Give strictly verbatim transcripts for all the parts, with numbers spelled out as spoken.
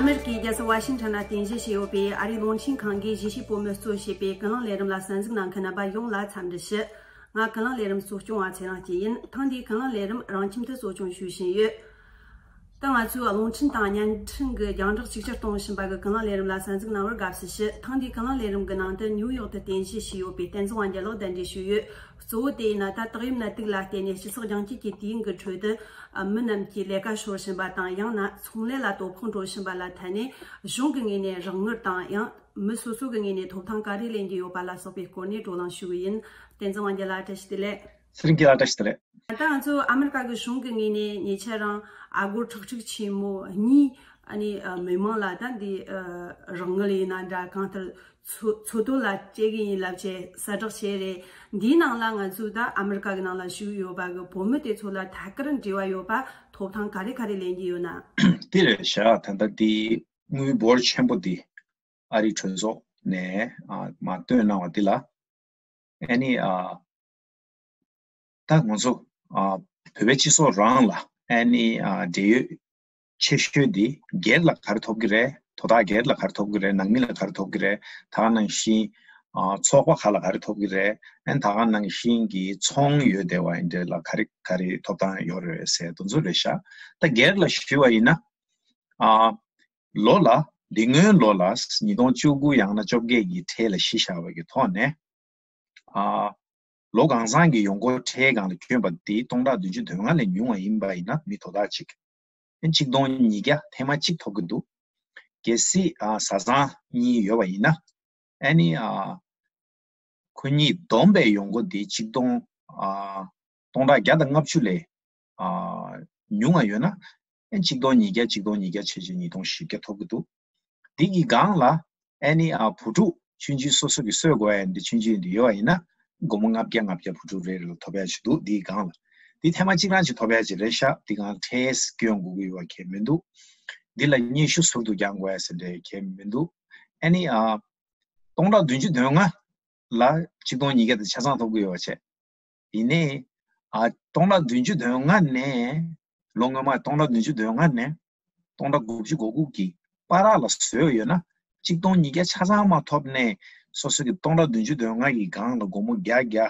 ཨ་མེ་རི་ཀའི་རྒྱལ་ས་ཝ་ཤིང་ཊོན་ན་རྟེན་གཞི་བྱས་ཡོད་པའི་ཨ་རིའི་རླུང་འཕྲིན་ཁང་གིས་གཞིས་བྱེས་བོད་མི་གཙོ་བྱས་པའི་ཀུན་གླེང་ལས་རིམ་ལ་གསན་གཟིགས་གནང་མཁན་རྣམ་པ་ཡོངས་ལ་འཚམས་འདྲི་ཞུ། ང་ཀུན་གླེང་ལས་རིམ་གཙོ་སྐྱོང་བ་ཚེ་རིང་སྐྱིད་ཡིན། ཐེངས་འདིའི་ཀུན་གླེང་ལས་རིམ་རང་ཁྱིམ་དུ་གཙོ་སྐྱོང་ཞུ་བཞིན་ཡོད། ད་ང་ཚོའི་རླུང་འཕྲིན་དང་བརྙན་འཕྲིན་གྱི་རྒྱང་བསྒྲགས་གཅིག་གྱུར་གཏོང་བཞིན་པ་གི་ཀུན་གླེང་ལས་རིམ་ལ་གསན་གཟིགས་གནང་བར་དགའ་བསུ་ཞུ། ཐེངས་འདིའི་ཀུན་གླེང་ལས་རིམ་གྱི་ནང་དུ་ནིའུ་ཡོག་ཏུ་རྟེན་གཞི་བྱས་ཡོད་པའི་བསྟན་འཛིན་དབང་རྒྱལ་ལགས་གདན་འདྲེན་ཞུས་ཡོད། གཙོ་བོ་དེ་ཡིན་ན་ད་ཏོག་དབྱིབས་ནད་དུག་ལ་བརྟེན་ནས་སྤྱི་ཚོགས་རྒྱང་སྐྱོད་ཀྱི་དུས་ཡུན་གྱི་ཁྲོད་དུ་མི་རྣམས་ཀྱིས་ལས་ཀ་ཤོར་བཞིན་པ་དང་ཡང་ན་ཚོང་ལས་ལ་དོ་ཕོག་འགྲོ་བཞིན་པ་ལ་ཐད་ནས་གཞུང་གི་ངོས་ནས་རོགས་དངུལ་དང་ཡང་མི་སོ་སོ་གི་ངོས་ནས་ཐོབ་ཐང་ག་རེ་ལེན་གྱི་ཡོད་པ་ལ་སོགས་པའི་སྐོར་ནས་བགྲོ་གླེང་ཞུ་གི་ཡིན། བསྟན་འཛིན་དབང་རྒྱལ་ལགས་བཀྲ་ཤིས་བདེ་ལེགས། ཚེ་རིང་སྐྱིད་ལགས་བཀྲ་ཤིས་བདེ་ལེགས། ད་ང་ཚོ་ཨ་མེ་རི་ཀ་གི་གཞུང་གི་ངོས་ནས་ཉེ་ཆར་རང་ཨ་སྒོར་ཁྲག་ཁྲིག་ཆེན་མོ་གཉིས་ཨ་ནི་ཨ་མི་མང་ལ་ད་འདི་ཨ་རོགས་དངུལ་ཡིན་ན་འདྲ་གང་ལྟར་འཚོ་འཚོ་དོན་ལ་སྤྲད་གི་ཡིན་ལབ་བྱས་གསལ་བསྒྲགས་བྱས་རེད། འདིའི་ནང་ལ་ང་ཚོས་ད་ཨ་མེ་རི་ཀ་གི་ནང་ལ་བཞུགས་ཡོད་པ་གི་བོད་མི་དེ་ཚོ་ལ་ཐད་ཀར་འབྲེལ་བ་ཡོད་པ་ཐོབ་ཐང་ག་རེ་ག་རེ་ལེན་གྱི་ཡོད་ན། དེ་རེད་ཤག་ད་ལྟ་འདི་དངུལ་འབོར་ཆེན་པོ་འདི་ཨ་རིའི་གྲོས་ཚོགས་ནས་ཨ་མར་བཏོན་གནང་བ་འདི་ལ་ཨ་ནི་ཨ་ད་ང་ཚོ་ཨ་བོད་པའི་སྤྱི་ཚོགས་རང་ལ་ཨ་ནི་ཨ་འབྲེལ་ཡོད་ཆེ་ཤོས་འདི་སྒེར་ལ་ག་རེ་ཐོབ་ཀྱི་རེད། དོ་བདག་སྒེར་ལ་ག་རེ་ཐོབ་ཀྱི་རེད། ནང་མི་ལ་ག་རེ་ཐོབ་ཀྱི་རེད། ད་ག་ནང་བཞིན་ཨ་ཚོགས་པ་ཁག་ལ་ག་རེ་ཐོབ་ཀྱི་རེད། ཨ་ནི་ད་ག་ནང་བཞིན་གྱི་ཚོང་ཡོད་བསྡད་པ་ཡིན་དེ་ལ་ག་རེ་ག་རེ་ཐོབ་ཐང་ཡོད་རེད་ཟེར་དེ་ཚོ་རེད་ཤག་ད་སྒེར་ལ་ཞུས་པ་ཡིན་ན་ཨ་ལོ་ལ་འདི་སྔོན་ལོ་ལ་ཉིས་སྟོང་བཅུ་དགུ་ཡང་ན་བཅོ་བརྒྱད་ཀྱི་ཁྲལ་ལ་གཞི་བཞག་པ་གི་ཐོག་ནས་ཨ་ལོ་གང་ཚང་གི་ཡོང་སྒོ་ཁྲལ་སྒང་ལ་བསྐྱོན་པ་དེ་སྟོང་ཕྲག་བདུན་ཅུ་དོན་ལྔ་ལས་ཉུང་བ་ཡིན་པ་ཡིན་ན་མི་དོ་བདག་གཅིག་ཨ་ཆིག་སྟོང་ཉིས་བརྒྱ་ཐེངས་མ་གཅིག་ཐོབ་ཀྱི་འདུག་གལ་སྲིད་ཨ་བཟའ་ཚང་གཉིས་ཡོད་པ་ཡིན་ན་ཨ་ནི་ཨ་ཁོ་གཉིས་བསྡོམས་པའི་ཡོང་སྒོ་དེ་ཆིག་སྟོང་ཨ་སྟོང་ཕྲག་བརྒྱ་དང་ལྔ་བཅུ་ལས་ཨ་ཉུང་བ་ཡོད་ན་ཨ་ཆིག་སྟོང་ཉིས་བརྒྱ་ཆིག་སྟོང་ཉིས་བརྒྱ་བྱས་བྱས་ཉིས་སྟོང་བཞི་བརྒྱ་ཐོབ་ཀྱི་འདུག་འདི་གི་སྒང་ལ་ཨ་ནི་ཨ་བུ་ཕྲུག་ཆུང་ཆུང་སོ་སོ་གི་གསོ་དགོས་ཡ་འདི་ཆུང་ཆུང་འདི་ཡོད་པ་ཡིན་ན་སྒོར་མོ་ལྔ་བརྒྱ་ལྔ་བརྒྱ་བུ་ཕྲུག་རེ་རེ་ལ་ཐོབ་ཡ་ཞིག་འདུག་འདིའི་སྒང་ལ་འདི་ཐེངས་མ་གཅིག་རང་ཅིག་ཐོབ་ཡ་ཅིག་རེད་ཤག་འདི་སྒང་ཁྲལ་སྐྱོན་དགོས་ཀྱི་ཡོད་པ་གང་ཡང་མི་འདུག་འདི་ལ་སྙན་ཞུ་ཟུར་དུ་རྒྱག་དགོས་ཡ་ཟེར་འདྲ་གང་ཡང་མི་འདུག་ཨ་ནི་ཨ་སྟོང་ཕྲག་བདུན་ཅུ་དོན་ལྔ་ལ་ཆིག་སྟོང་ཉིས་བརྒྱ་དེ་ཆ་ཚང་ཐོབ་ཀྱི་ཡོད་པ་བྱས། ཡིན་ནའི་ཨ་སྟོང་ཕྲག་བདུན་ཅུ་དོན་ལྔ་ནས་ལོ་སྔོན་མ་སྟོང་ཕྲག་བདུན་ཅུ་དོན་ལྔ་ནས་སྟོང་ཕྲག་དགུ་བཅུ་གོ་དགུ་གི་བར་ལ་བཟོས་ཡོད་ན་ཆིག་སྟོང་ཉིས་བརྒྱ་ཆ་ཚང་མ་ཐོབ་ནས་སོ་སོ་གི་སྟོང་ཕྲག་བདུན་ཅུ་དོན་ལྔ་གི་སྒང་ལ་སྒོར་མོ་བརྒྱ་བརྒྱ་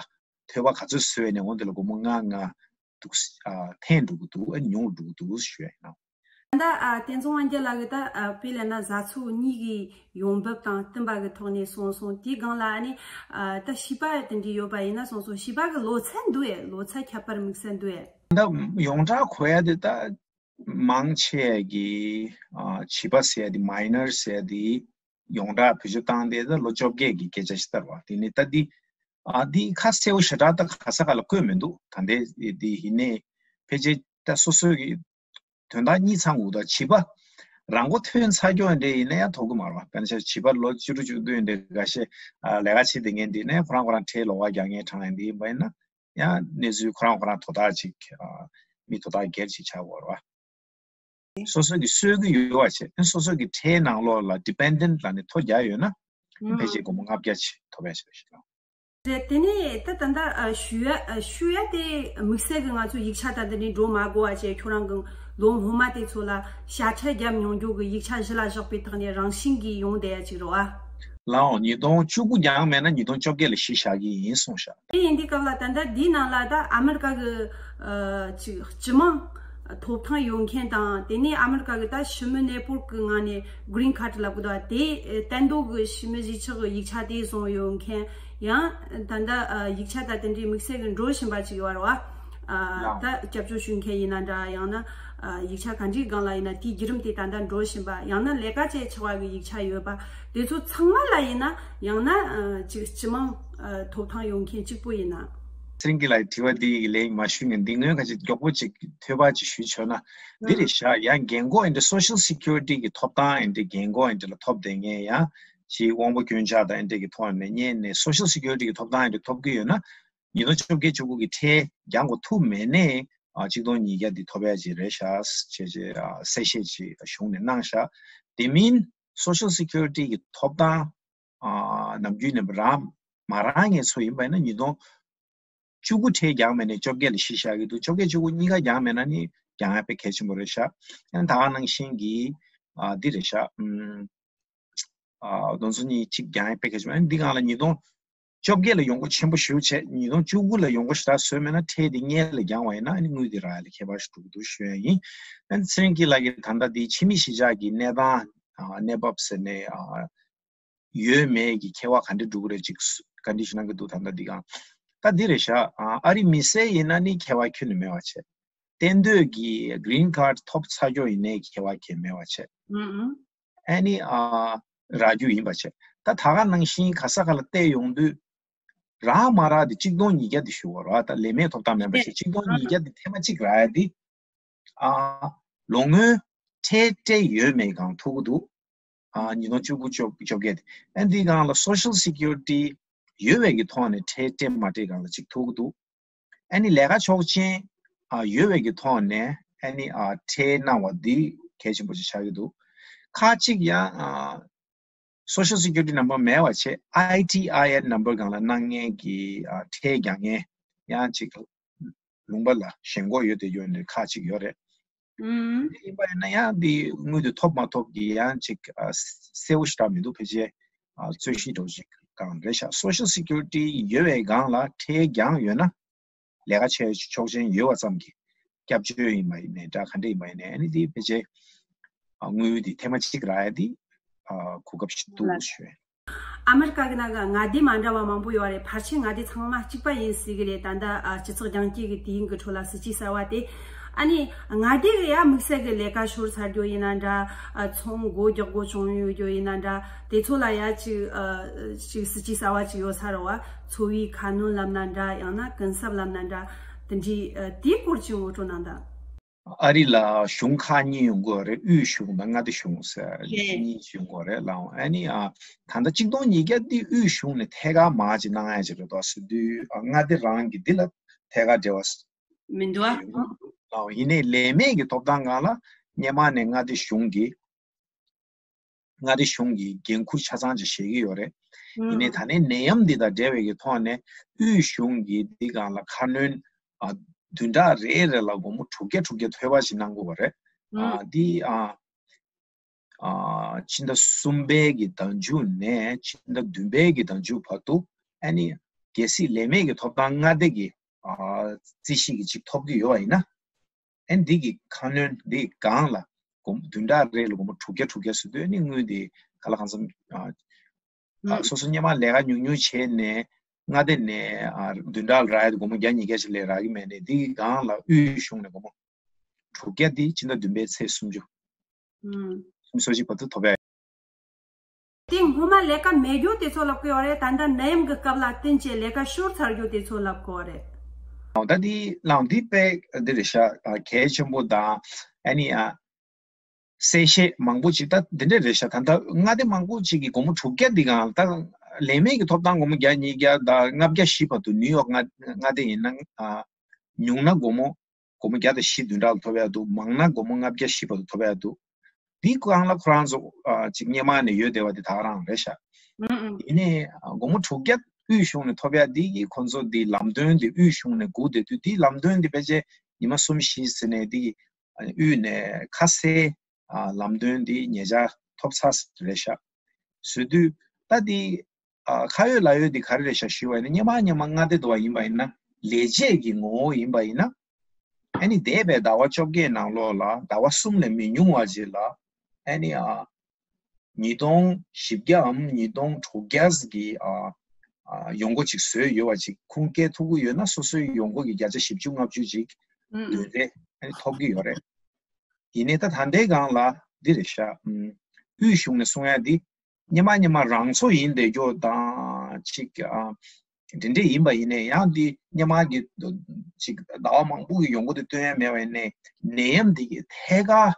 ཐོལ་པ་ག་ཚོད་བཟོས་ནས་འོང་དེ་ལ་སྒོར་མོ་ལྔ་ལྔ་འདུག་ཨ་འཐེན་འགྲོ་གི་འདུག་ཨ་ཉུང་འགྲོ་གི་འདུག་ཞུ་ཡ་ཡིན་ན། ད་ལྟ་ཨ་བསྟན་འཛིན་དབང་རྒྱལ་ལགས་ཀྱིས་ད་ཨ་དཔེ་ལབ་ན་བཟའ་ཚོ་གཉིས་ཀྱི་ཡོང་འབབ་དང་བསྟུན་པ་གི་ཐོག་ནས་གསུངས་སོང་། དེའི་སྒང་ལ་ཨ་ནི་ཨ་ད་བྱིས་པ་དེ་འདྲ་ཡོད་པ་ཡིན་ན་གསུངས་སོང་། བྱིས་པ་གི་ལོ་ཚད་འདུག་ཨེ། ལོ་ཚད་ཁྱད་པར་དམིགས་བསལ་འདུག་ཨེ། ད་ཡོངས་གྲགས་གོ་ཡ་དེ་ད་མང་ཆེ་གི་ཨ་བྱིས་པ་ཟེར་ཡ་དེ་མའི་ནར་ཟེར་ཡ་དེ་ཡོངས་གྲགས་བེད་སྤྱོད་བཏང་དེ་ད་ལོ་བཅོ་བརྒྱད་ཀྱི་སྐད་ཆ་ཞིག་ལྟར་བ་དེ་ནི་ད་འདི་ཨ་འདི་ཁ་གསལ་བོ་ཞེ་དྲག་ད་ག་ས་ག་ལ་བཀོད་མི་འདུག་ད་ལྟའི་འདི་ཡིན་ནའི་ཕལ་ཆེར་ད་སོ་སོའི་གི་དོན་དག་གཉིས་ཚང་འུ་དང་བྱིས་པ་རང་མགོ་ཐོན་ཚར་རྒྱུ་འདྲ་ཡིན་ན་ཡང་ཐོབ་གི་མ་རེད་བ། དཔེར་ན་ཆ་བྱིས་པ་ལོ་བཅུ་དྲུག་བཅུ་བདུན་འདྲ་འགའ་ཤས་ཨ་ལས་ཀ་བྱེད་བསྡད་མཁན་འདི་ནས་ཁོ་རང་ཁོ་རང་ཁྲལ་ལོགས་ཀ་རྒྱག་མཁན་གྲངས་ཡིན་འདི་ཡིན་པ་ཡིན་ན་ཡང་གནས་ཚུལ་ཁོ་རང་ཁོ་རང་དོ་བདག་ཅིག་ཨ་མི་དོ་བདག་སྒེར་ཅིག་ཆགས་དགོས་རེད་བ། སོ་སོ་གི་གསོས་ཀྱི་ཡོད་པ་བྱས་སོ་སོ་གི་ཁྲལ་ནང་ལོགས་ལ་dependent་ལ་ནི་ཐོ་རྒྱག་ཡོད་ན་ཕལ་ཆེར་སྒོར་མོ་ལྔ་བརྒྱ་ཅིག་ཐོབ་ཡ་ཞིག་རེད་ཤག་རེད། དེ་ནས་ད་ད་ལྟ་ཨ་ཞུ་ཡ་ཨ་ཞུ་ཡ་དེ་དམིགས་བསལ་གྱི་ང་ཚོ་ཡིག་ཆ་ད་འདི་ནས་འགྲོ་མ་དགོས་པ་བྱས་ཁྱོད་རང་གི་ལོ་སྔོན་མ་དེ་ཚོ་ལ་ཞ་ཁྲལ་བརྒྱབ་མྱོང་རྒྱུ་གི་ཡིག་ཆ་གཞི་ལ་བཞག་པའི་ཐོག་ནས་རང་བཞིན་གྱིས་ཡོང་བསྡད་ཡ་ཅིག་རེད་བ། ལའོ། ཉིས་སྟོང་བཅུ་དགུ་རྒྱང་མེད་ན་ཉིས་སྟོང་བཅོ་བརྒྱད་ལ་གཞི་བཞག་གི་ཡིན་གསུངས་ཤག་དེ་ཡིན་དུས་སྐབས་ལ་ད་ལྟ་འདིའི་ནང་ལ་ད་ཨ་མེ་རི་ཀ་གི་ཨ་ཅིག་སྤྱི་དམངས་ཐོབ་ཐང་ཡོད་མཁན་དང་དེ་ནས་ཨ་མེ་རི་ཀ་གི་ད་ཕྱི་མི་གནས་སྤོར་གྱི་ངང་ནས་green card་ལབ་གི་འདུག་དེ་གཏན་འདོགས་ཀྱི་ཕྱི་མི་གཞིས་ཆགས་ཀྱི་ཡིག་ཆ་དེ་བཟུང་ཡོད་མཁན་ཡང་ད་ལྟ་ཡིག་ཆ་ད་དེ་འདྲའི་དམིགས་བསལ་གྱི་འགྲོ་བཞིན་པ་ཅིག་ཡོད་རེད་བ། ད་སྐྱབས་བཅོལ་ཞུ་མཁན་ཡིན་ན་འདྲ་ཡང་ན་ཡིག་ཆ་ག་འདྲའི་སྒང་ལ་ཡིན་ན་དེའི་བརྒྱུད་རིམ་དེ་ད་ལྟ་འགྲོ་བཞིན་པ་ཡང་ན་ལས་ཀ་བྱེད་ཆོག་པ་གི་ཡིག་ཆ་ཡོད་པ་དེ་ཚོ་ཚང་མ་ལ་ཡིན་ན་ཡང་ན་ཅིག་སྤྱི་དམངས་ཐོབ་ཐང་ཡོད་མཁན་གཅིག་པུ་ཡིན་ན། ཚེ་རིང་སྐྱིད་ལགས་དྲི་བ་འདི་ཡི་ལན་མ་ཞུས་ངས་འདི་སྔོན་ཁ་ཅིག་མགྱོགས་པོ་ཅིག་ཐོས་པ་ཅིག་ཞུས་ཆོག་ན་འདི་རེད་ཤག་ཡང་རྒན་གོག་ཨེ་འདྲ་Social Security་གི་ཐོབ་ཐང་ཨེ་འདྲ་རྒན་གོག་ཨེ་འདྲ་ལ་ཐོབ་བསྡད་མཁན་ཡང་ཅིག་དབང་པོ་སྐྱོན་ཆག་དང་ཨེ་འདྲ་གི་ཐོག་ནས་རྙེད་ནས་Social Security་གི་ཐོབ་ཐང་ཨེ་འདྲ་ཐོབ་ཀྱི་ཡོད་ན་ཉིས་སྟོང་བཅོ་བརྒྱད་བཅུ་དགུ་གི་ཁྲལ་རྒྱག་དགོས་ཐུག་མེད་ནས་ཨ་ཆིག་སྟོང་ཉིས་བརྒྱ་འདི་ཐོབ་ཡ་ཅིག་རེད་ཤག་ཅེས་ཅེས་ཨ་གསལ་བཤད་ཅིག་གཞུང་ནས་གནང་ཤག་དེ་མིན་Social Security་གི་ཐོབ་ཐང་ཨ་ནམ་རྒྱུན་ནས་རང་མ་རག་མཁན་ཚོ་ཡིན་པ་ཡིན་ན་ཉིས་སྟོང་བཅུ་དགུ་ཁྲལ་རྒྱག་མེད་ནས་བཅོ་བརྒྱད་ལ་གཞི་བཞག་གི་འདུག་བཅོ་བརྒྱད་བཅུ་དགུ་གཉིས་ཀ་རྒྱག་མེད་ན་ནི་རྒྱག་ཡ་དཔེ་གལ་ཆེན་པོ་རེད་ཤག་ཡང་ད་ག་ནང་བཞིན་གྱི་ ཨ་འདི་རེད་ཤག་ཨམ། ཨ་རྡོ་ཚོ་གཉིས་གཅིག་རྒྱང་ཡང་པེ་ཀེ་ཇི་མ་འདི་སྒང་ལ་ཉིས་སྟོང་བཅོ་བརྒྱད་ལ་ཡོང་སྒོ་ཆེན་པོ་ཞེ་པོ་བྱས། ཉིས་སྟོང་བཅུ་དགུ་ལ་ཡོང་སྒོ་ཞེ་དྲག་བཟོས་མེད་ན་ཁྲལ་འདི་སྔོན་ལ་རྒྱང་བ་ཡིན་ན་ཨ་ནི་དངུལ་འདི་རག་ཡ་ལ་ཁྱད་པར་ཞིག་འགྲོ་གི་འདུག་ཞུ་ཡ་ཡིན། ཨ་ནི་ཚེ་རིང་སྐྱིད་ལགས་ཀྱིས་ད་ལྟ་འདི་ཕྱི་མི་གཞིས་ཆགས་ཀྱི་གནས་སྟངས་ཨ་གནས་བབ་ཟེར་ནས་ཨ་ཡོད་མེད་ཀྱི་ཁྱད་པར་ག་འདྲ་འགྲོ་གི་རེད་ཅིག་ག་འདྲ་ཞིག་གནང་གི་འདུག་ད་ལྟ་འདི་སྒང་། ད་འདི་རེད་ཤག་ཨ་ཨ་རི་མི་སེར་ཡིན་ན་ནི་ཁྱད་པར་ཁྱོན་ནས་མེད་པ་བྱས། གཏན་སྡོད་ཀྱི་green card ཐོབ་ཚར་རྒྱུ་ཡིན་ནའི་ཁྱད་པར་གང་ཡང་མེད་པ་བྱས། ཨུ་ཨུ། ཨ་ནི་ཨ་རག་རྒྱུ་ཡིན་པ་བྱས། ད་ད་ག་ནང་བཞིན་ག་ས་ག་ལ་བལྟས་ཡོང་དུས་རག་མ་རག་དེ་གཅིག་སྟོང་ཉིས་བརྒྱ་དེ་ཞུ་བ་རེད། ད་ལས་མེད་ཐོབ་ཐང་མེད་པ་བྱས་གཅིག་སྟོང་ཉིས་བརྒྱ་དེ་ཐེངས་མ་གཅིག་རག་ཡ་དེ། ཨ་ལོ་སྔོན་ཁྲལ་སྤྲད་ཡོད་མེད་སྒང་ཐུག་གི་འདུག་ཨ་ཉིས་སྟོང་བཅུ་དགུ་བཅོ་བཅོ་བརྒྱད་དེ། ཨ་འདི་སྒང་ལ་Social Security ཡོད་པའི་གི་ཐོག་ནས་ཁྲལ་སྤྲད་མ་སྤྲད་སྒང་ལ་གཅིག་ཐུག་གི་འདུག་ཨ་ནི་ལས་ཀ་ཆོག་མཆན་ཨ་ཡོད་པའི་གི་ཐོག་ནས་ཨ་ནི་ཨ་ཁྲལ་གནང་བ་འདི་གལ་ཆེན་པོ་ཞིག་ཆགས་ཀྱི་འདུག་ཁ་ཅིག་ཡང་ཨ་Social Security number མེད་པ་བྱས་I T I N number སྒང་ལ་གནང་མཁན་གྱི་ཨ་ཁྲལ་རྒྱག་མཁན་ཡང་ཅིག་ལུང་པ་ལ་ཞེན་ཁོག་ཡོད་དེ་ཡོད་ནས་ཁ་ཅིག་ཡོད་རེད། ཨུམ། ཡིན་པ་ཡིན་ན་ཡང་འདི་དངུལ་དེ་ཐོབ་མ་ཐོབ་ཀྱི་ཡང་ཅིག་ཨ་གསལ་པོ་ཞེ་དྲག་མི་འདུག་ཕལ་ཆེར་ཨ་རྩོད་གཞི་འདྲ་བོ་ཞིག་སྒང་རེད་ཤག Social Security ཡོད་པའི་སྒང་ལ་ཁྲལ་རྒྱག་ཡོད་ན་ལས་ཀ་བྱས་ཆོག་མཆན་ཡོད་པ་ཙམ་གྱིས་སྐྱབས་བཅོལ་ཡིན་པ་ཡིན་ནའི་འདྲ་ག་འདྲ་ཡིན་པ་ཡིན་ནའི་ཨ་ནི་འདི་ཕལ་ཆེར་ཨ་དངུལ་འདི་ཐེངས་མ་གཅིག་རག་ཡ་འདི་ཨ་གོ་སྐབས་ཤིག་འདུག་ལགས། ཞུ། ཨ་མེ་རི་ཀ་གི་ནང་གི་མངའ་སྡེ་མ་འདྲ་བ་མང་པོ་ཡོད་རེད། ཕལ་ཆེར་མངའ་སྡེ་ཚང་མ་གཅིག་པ་ཡིན་སྲིད་གི་རེད། ད་ལྟ་ཨ་སྤྱི་ཚོགས་རྒྱང་བསྐྱེད་ཀྱི་དུས་ཡུན་གྱི་ཁྲོད་ལ་སྲིད་ཇུས་གསར་བ་དེ། ཨ་ནི་མངའ་སྡེ་གི་ཡ་དམིགས་བསལ་གྱི་ལས་ཀ་ཤོར་ཚར་རྒྱུ་ཡིན་ན་འདྲ། ཨ་ཚོང་སྒོ་རྒྱག་དགོས་བྱུང་ཡོད་རྒྱུ་ཡིན་ན་འདྲ། དེ་ཚོ་ལ་ཡ་ཅིག་ཨ་ཅིག་སྲིད་ཇུས་གསར་བ་ཅིག་ཡོད་ས་རེད་བ། འཚོ་བའི་ཁ་སྣོན་ལབ་ན་འདྲ། ཡང་ན་གུན་གསབ་ལབ་ན་འདྲ། དེ་འདྲའི་ཨ་དེའི་སྐོར་ཅིག་ངོ་སྤྲོད་གནང་དང་། ཨ་རི་ལ་གཞུང་ཁག་གཉིས་ཡོང་གི་ཡོད་རེད། དབུས་གཞུང་དང་མངའ་སྡེ་གཞུང་ཟེར་ཡེ། གཉིས་ཡོང་གི་ཡོད་རེད་ལགས། ཨ་ནི་ཨ་ད་ལྟ་གཅིག་སྟོང་ཉིས་བརྒྱ་འདི་དབུས་གཞུང་ནས་ཐད་ཀར་མར་ཅིག་གནང་ཡ་ཅིག་རེད་དོ་ཟེར་དུས་ཨ་མངའ་སྡེ་རང་གི་འདི་ལ་ཐད་ཀར་འབྲེལ་བ་མི་འདུག་ཨ། ཡོང་གི་འདུག་ལགས། ཡིན་ནའི་ལས་མེད་ཀྱི་ཐོབ་ཐང་སྒང་ལ་སྔོན་མ་ནས་མངའ་སྡེ་གཞུང་གིས་མངའ་སྡེ་གཞུང་གིས་འགན་འཁུར་ཆ་ཚང་ཅིག་བཞེས་ཀྱི་ཡོད་རེད། ཡིན་ནའི་ཨུམ། ད་ནས་ནད་ཡམས་འདི་དང་འབྲེལ་བའི་གི་ཐོག་ནས་དབུས་གཞུང་གིས་འདི་སྒང་ལ་ཁ་སྣོན་ཨ་བདུན་ཕྲག་རེ་རེ་ལ་སྒོར་མོ་དྲུག་བརྒྱ་དྲུག་བརྒྱ་ཐོལ་པ་ཞིག་གནང་དགོས་པ་རེད། ཨ་ཨུམ། འདི་ཨ་ཨ་ཕྱི་ཟླ་གསུམ་པའི་གི་ཟླ་མཇུག་ནས་ཕྱི་ཟླ་བདུན་པའི་གི་ཟླ་མཇུག་བར་དུ་ཨ་ནི་གལ་སྲིད་ལས་མེད་ཀྱི་ཐོབ་ཐང་མངའ་སྡེ་གི་ཨ་རྩིས་གཞི་གི་ཅིག་ཐོབ་ཀྱི་ཡོད་པ་ཡིན་ན། ཨ་ནི་འདི་གི་ཁ་སྣོན་འདི་སྒང་ལ་སྒོར་བདུན་ཕྲག་རེ་ལ་སྒོར་མོ་དྲུག་བརྒྱ་དྲུག་བརྒྱ་ཟེར་དུས་ཨ་ནི་དངུལ་འདི་ག་ལ་གང་འཚམ་ཨ་ཨ་ཨུམ། སོ་སོ་སྔོན་མ་ལས་ཀ་ཉུང་ཉུང་བྱས་ནས་མངའ་སྡེ་ནས་ཨ་བདུན་ཕྲག་ལ་རག་ཡ་དེ་སྒོར་མོ་བརྒྱ་ཉིས་བརྒྱ་ཞིག་ལས་རག་གི་མེད་ནས་འདི་གི་སྒང་ལ་དབུས་གཞུང་ནས་སྒོར་མོ་དྲུག་བརྒྱ་འདི་ཕྱི་ཟླ་བདུན་པའི་ཚེས་སུམ་ཅུ། ཨུམ། སུམ་ཅུ་སོ་གཅིག་བར་དུ་ཐོབ་ཡ། དེ་སྔོན་མ་ལས་ཀ་མེད་རྒྱུ་དེ་ཚོ་ལབ་ཀྱི་ཡོད་རེད། ད་ལྟ་ནད་ཡམས་ཀྱི་སྐབས་ལ་བརྟེན་བྱས་ལས་ཀ་ཤོར་ཚར་རྒྱུ་དེ་ཚོ་ལབ་ཀྱི་ཡོད་རེད། ཨོ་ད་དེ་ལའང་དེ་དཔེ་འདི་རེད་ཤག་ཨ་གལ་ཆེན་པོ་དང་ཨ་ནི་ཨ་གསལ་བཤད་མང་པོ་ཅིག་ད་འདི་འདྲ་རེད་ཤག་ད་ལྟ་མངའ་སྡེ་མང་པོ་ཅིག་གིས་སྒོར་མོ་དྲུག་བརྒྱ་འདི་གང་ད་ལས་མེད་ཀྱི་ཐོབ་ཐང་སྒོར་མོ་བརྒྱ་ཉིས་བརྒྱ་དང་ལྔ་བརྒྱ་བཞི་བར་དུ་ནིའུ་ཡོག་མངའ་མངའ་སྡེ་ཡིན་ན་ཨ་ཉུང་ན་སྒོར་མོ་སྒོར་མོ་བརྒྱ་དང་བཞི་བདུན་ཕྲག་ལ་ཐོབ་ཡ་འདུག་མང་ན་སྒོར་མོ་ལྔ་བརྒྱ་བཞི་བར་དུ་ཐོབ་ཡ་འདུག་འདི་སྒང་ལ་ཁོ་རང་ཚོ་ཨ་ཅིག་སྔོན་མ་ནས་ཡོད་བསྡད་པ་འདི་ད་ག་རང་རེད་ཤག་ཨུ་ཨུ། ཡིན་ནའི་ཨ་སྒོར་མོ་དྲུག་བརྒྱ་དབུས་གཞུང་ནས་ཐོབ་ཡ་འདི་གི་ཁོ་ཚོ་འདི་ལམ་སྟོན་འདི་དབུས་གཞུང་ནས་སྒུག་བསྡད་དུས་འདི་ལམ་སྟོན་འདི་ཕལ་ཆེར་ཉི་མ་གསུམ་བཞི་ཟིན་ནས་འདི་གི་ཨ་དབུས་ནས་ཁ་གསལ་ཨ་ལམ་སྟོན་འདི་ཉེ་ཆར་ཐོབ་ཚར་རེད་ཤག་ཟེར་དུས་ད་འདི་ཨ་ཁ་ཡོད་ལག་ཡོད་འདི་ག་རེ་རེད་ཤག་ཞུས་པ་ཡིན་ན་སྔོན་མ་སྔོན་མ་མངའ་སྡེ་འདྲ་བ་ཡིན་པ་ཡིན་ན་ལས་བྱེད་ཀྱི་ངོ་བོ་ཡིན་པ་ཡིན་ན། ཨ་ནི་འདས་པའི་ཟླ་བ་བཅོ་བརྒྱད་ནང་ལོགས་ལ་ཟླ་བ་གསུམ་ལས་མི་ཉུང་བ་ཅིག་ལ་ཨ་ནི་ཨ་ཉིས་སྟོང་བཞི་བརྒྱའམ་ཉིས་སྟོང་དྲུག་བརྒྱ་ཟིག་གི་ཨ་ཨ་ཡོང་སྒོ་ཅིག་བཟོས་ཡོད་པ་ཅིག་ཁུངས་སྐྱེལ་ཐུབ་ཀྱི་ཡོད་ན་སོ་སོའི་ཡོང་སྒོ་གི་བརྒྱ་ཆ་བཞི་བཅུ་ལྔ་བཅུ་ཅིག་ཨུ་ཨུ། བདུན་རེ་ཨ་ནི་ཐོབ་ཀྱི་ཡོད་རེད། ཡིན་ནའི་ད་ད་ལྟའི་སྒང་ལ་འདི་རེད་ཤག་ཨུམ། དབུས་གཞུང་ནས་གསུང་ཡ་འདི་སྔོན་མ་སྔོན་མ་རང་ཚོ་ཡིན་བསྡད་རྒྱུ་དང་ཅིག་ཨ་འདི་འདྲས་ཡིན་པ་ཡིན་ནའི་ཡང་འདི་སྔོན་མ་གི་ཅིག་ཟླ་བ་མང་པོ་གི་ཡོང་སྒོ་དེ་སྟོན་ཡ་མེད་པ་ཡིན་ནའི་ནད་ཡམས་འདི་གི་ཐད་ཀར་ཨུ་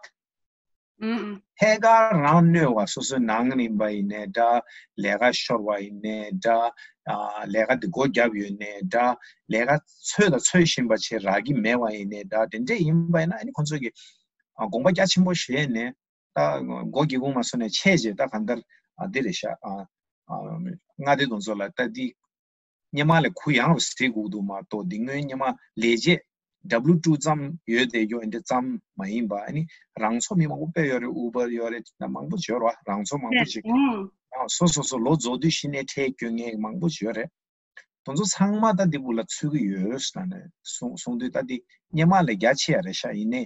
ཨུ། ཐད་ཀར་རང་གནོད་པ་སོ་སོའི་ནང་ཡིན་པ་ཡིན་ནའི་འདྲ། ལས་ཀ་ཤོར་བ་ཡིན་ནའི་འདྲ། ཨ་ལས་ཀ་འདི་སྒོ་བརྒྱབ་ཡོད་ནའི་འདྲ། ལས་ཀ་འཚོལ་དང་འཚོལ་བཞིན་པ་བྱས་རག་གི་མེད་པ་ཡིན་ནའི་འདྲ། དེ་འདྲས་ཡིན་པ་ཡིན་ན་ཨ་ནི་ཁོང་ཚོ་གི་ཨ་དགོངས་པ་རྒྱ་ཆེན་པོ་བཞེས་ནས་ད་སྒོ་སྒེའུ་ཁུང་མ་སོང་ནས་ཆད་རྗེས་ད་གང་ལྟར་ཨ་འདི་རེད་ཤག་ཨ་ཨ་མངའ་སྡེ་དེ་ཚོ་ལ་ད་འདི་སྔོན་མ་ལས་གུ་ཡངས་རུ་ཟེར་དགོས་འདུག་མ་གཏོགས་འདི་སྔོན་སྔོན་མ་ལས་བྱེད་ W two ཙམ་ཡོད་དེ་ཡོད་འདི་ཙམ་མ་ཡིན་པ། ཨ་ནི་རང་ཚོ་མི་མང་པོ་དཔེ་ཡོད་རེད། Uber་ཡོད་རེད། ད་མང་པོ་ཡོད་རེད་བ། རང་ཚོ་མང་པོ་ཞིག་ཨང་སོ་སོ་སོ་ལོ་རྫོགས་དུས་གཞི་ནས་ཁྲལ་སྐྱོན་མཁན་མང་པོ་ཡོད་རེད། དེ་ཚོ་ཚང་མ་ད་འདི་བུ་ལ་ཚུད་ཀྱི་ཡོད་ཟེར་ནས་གསུང་གསུང་དུས། ད་འདི་སྔོན་མ་ལས་རྒྱ་ཆེ་ཡ་རེད་ཤག་ཡིན་ནའི་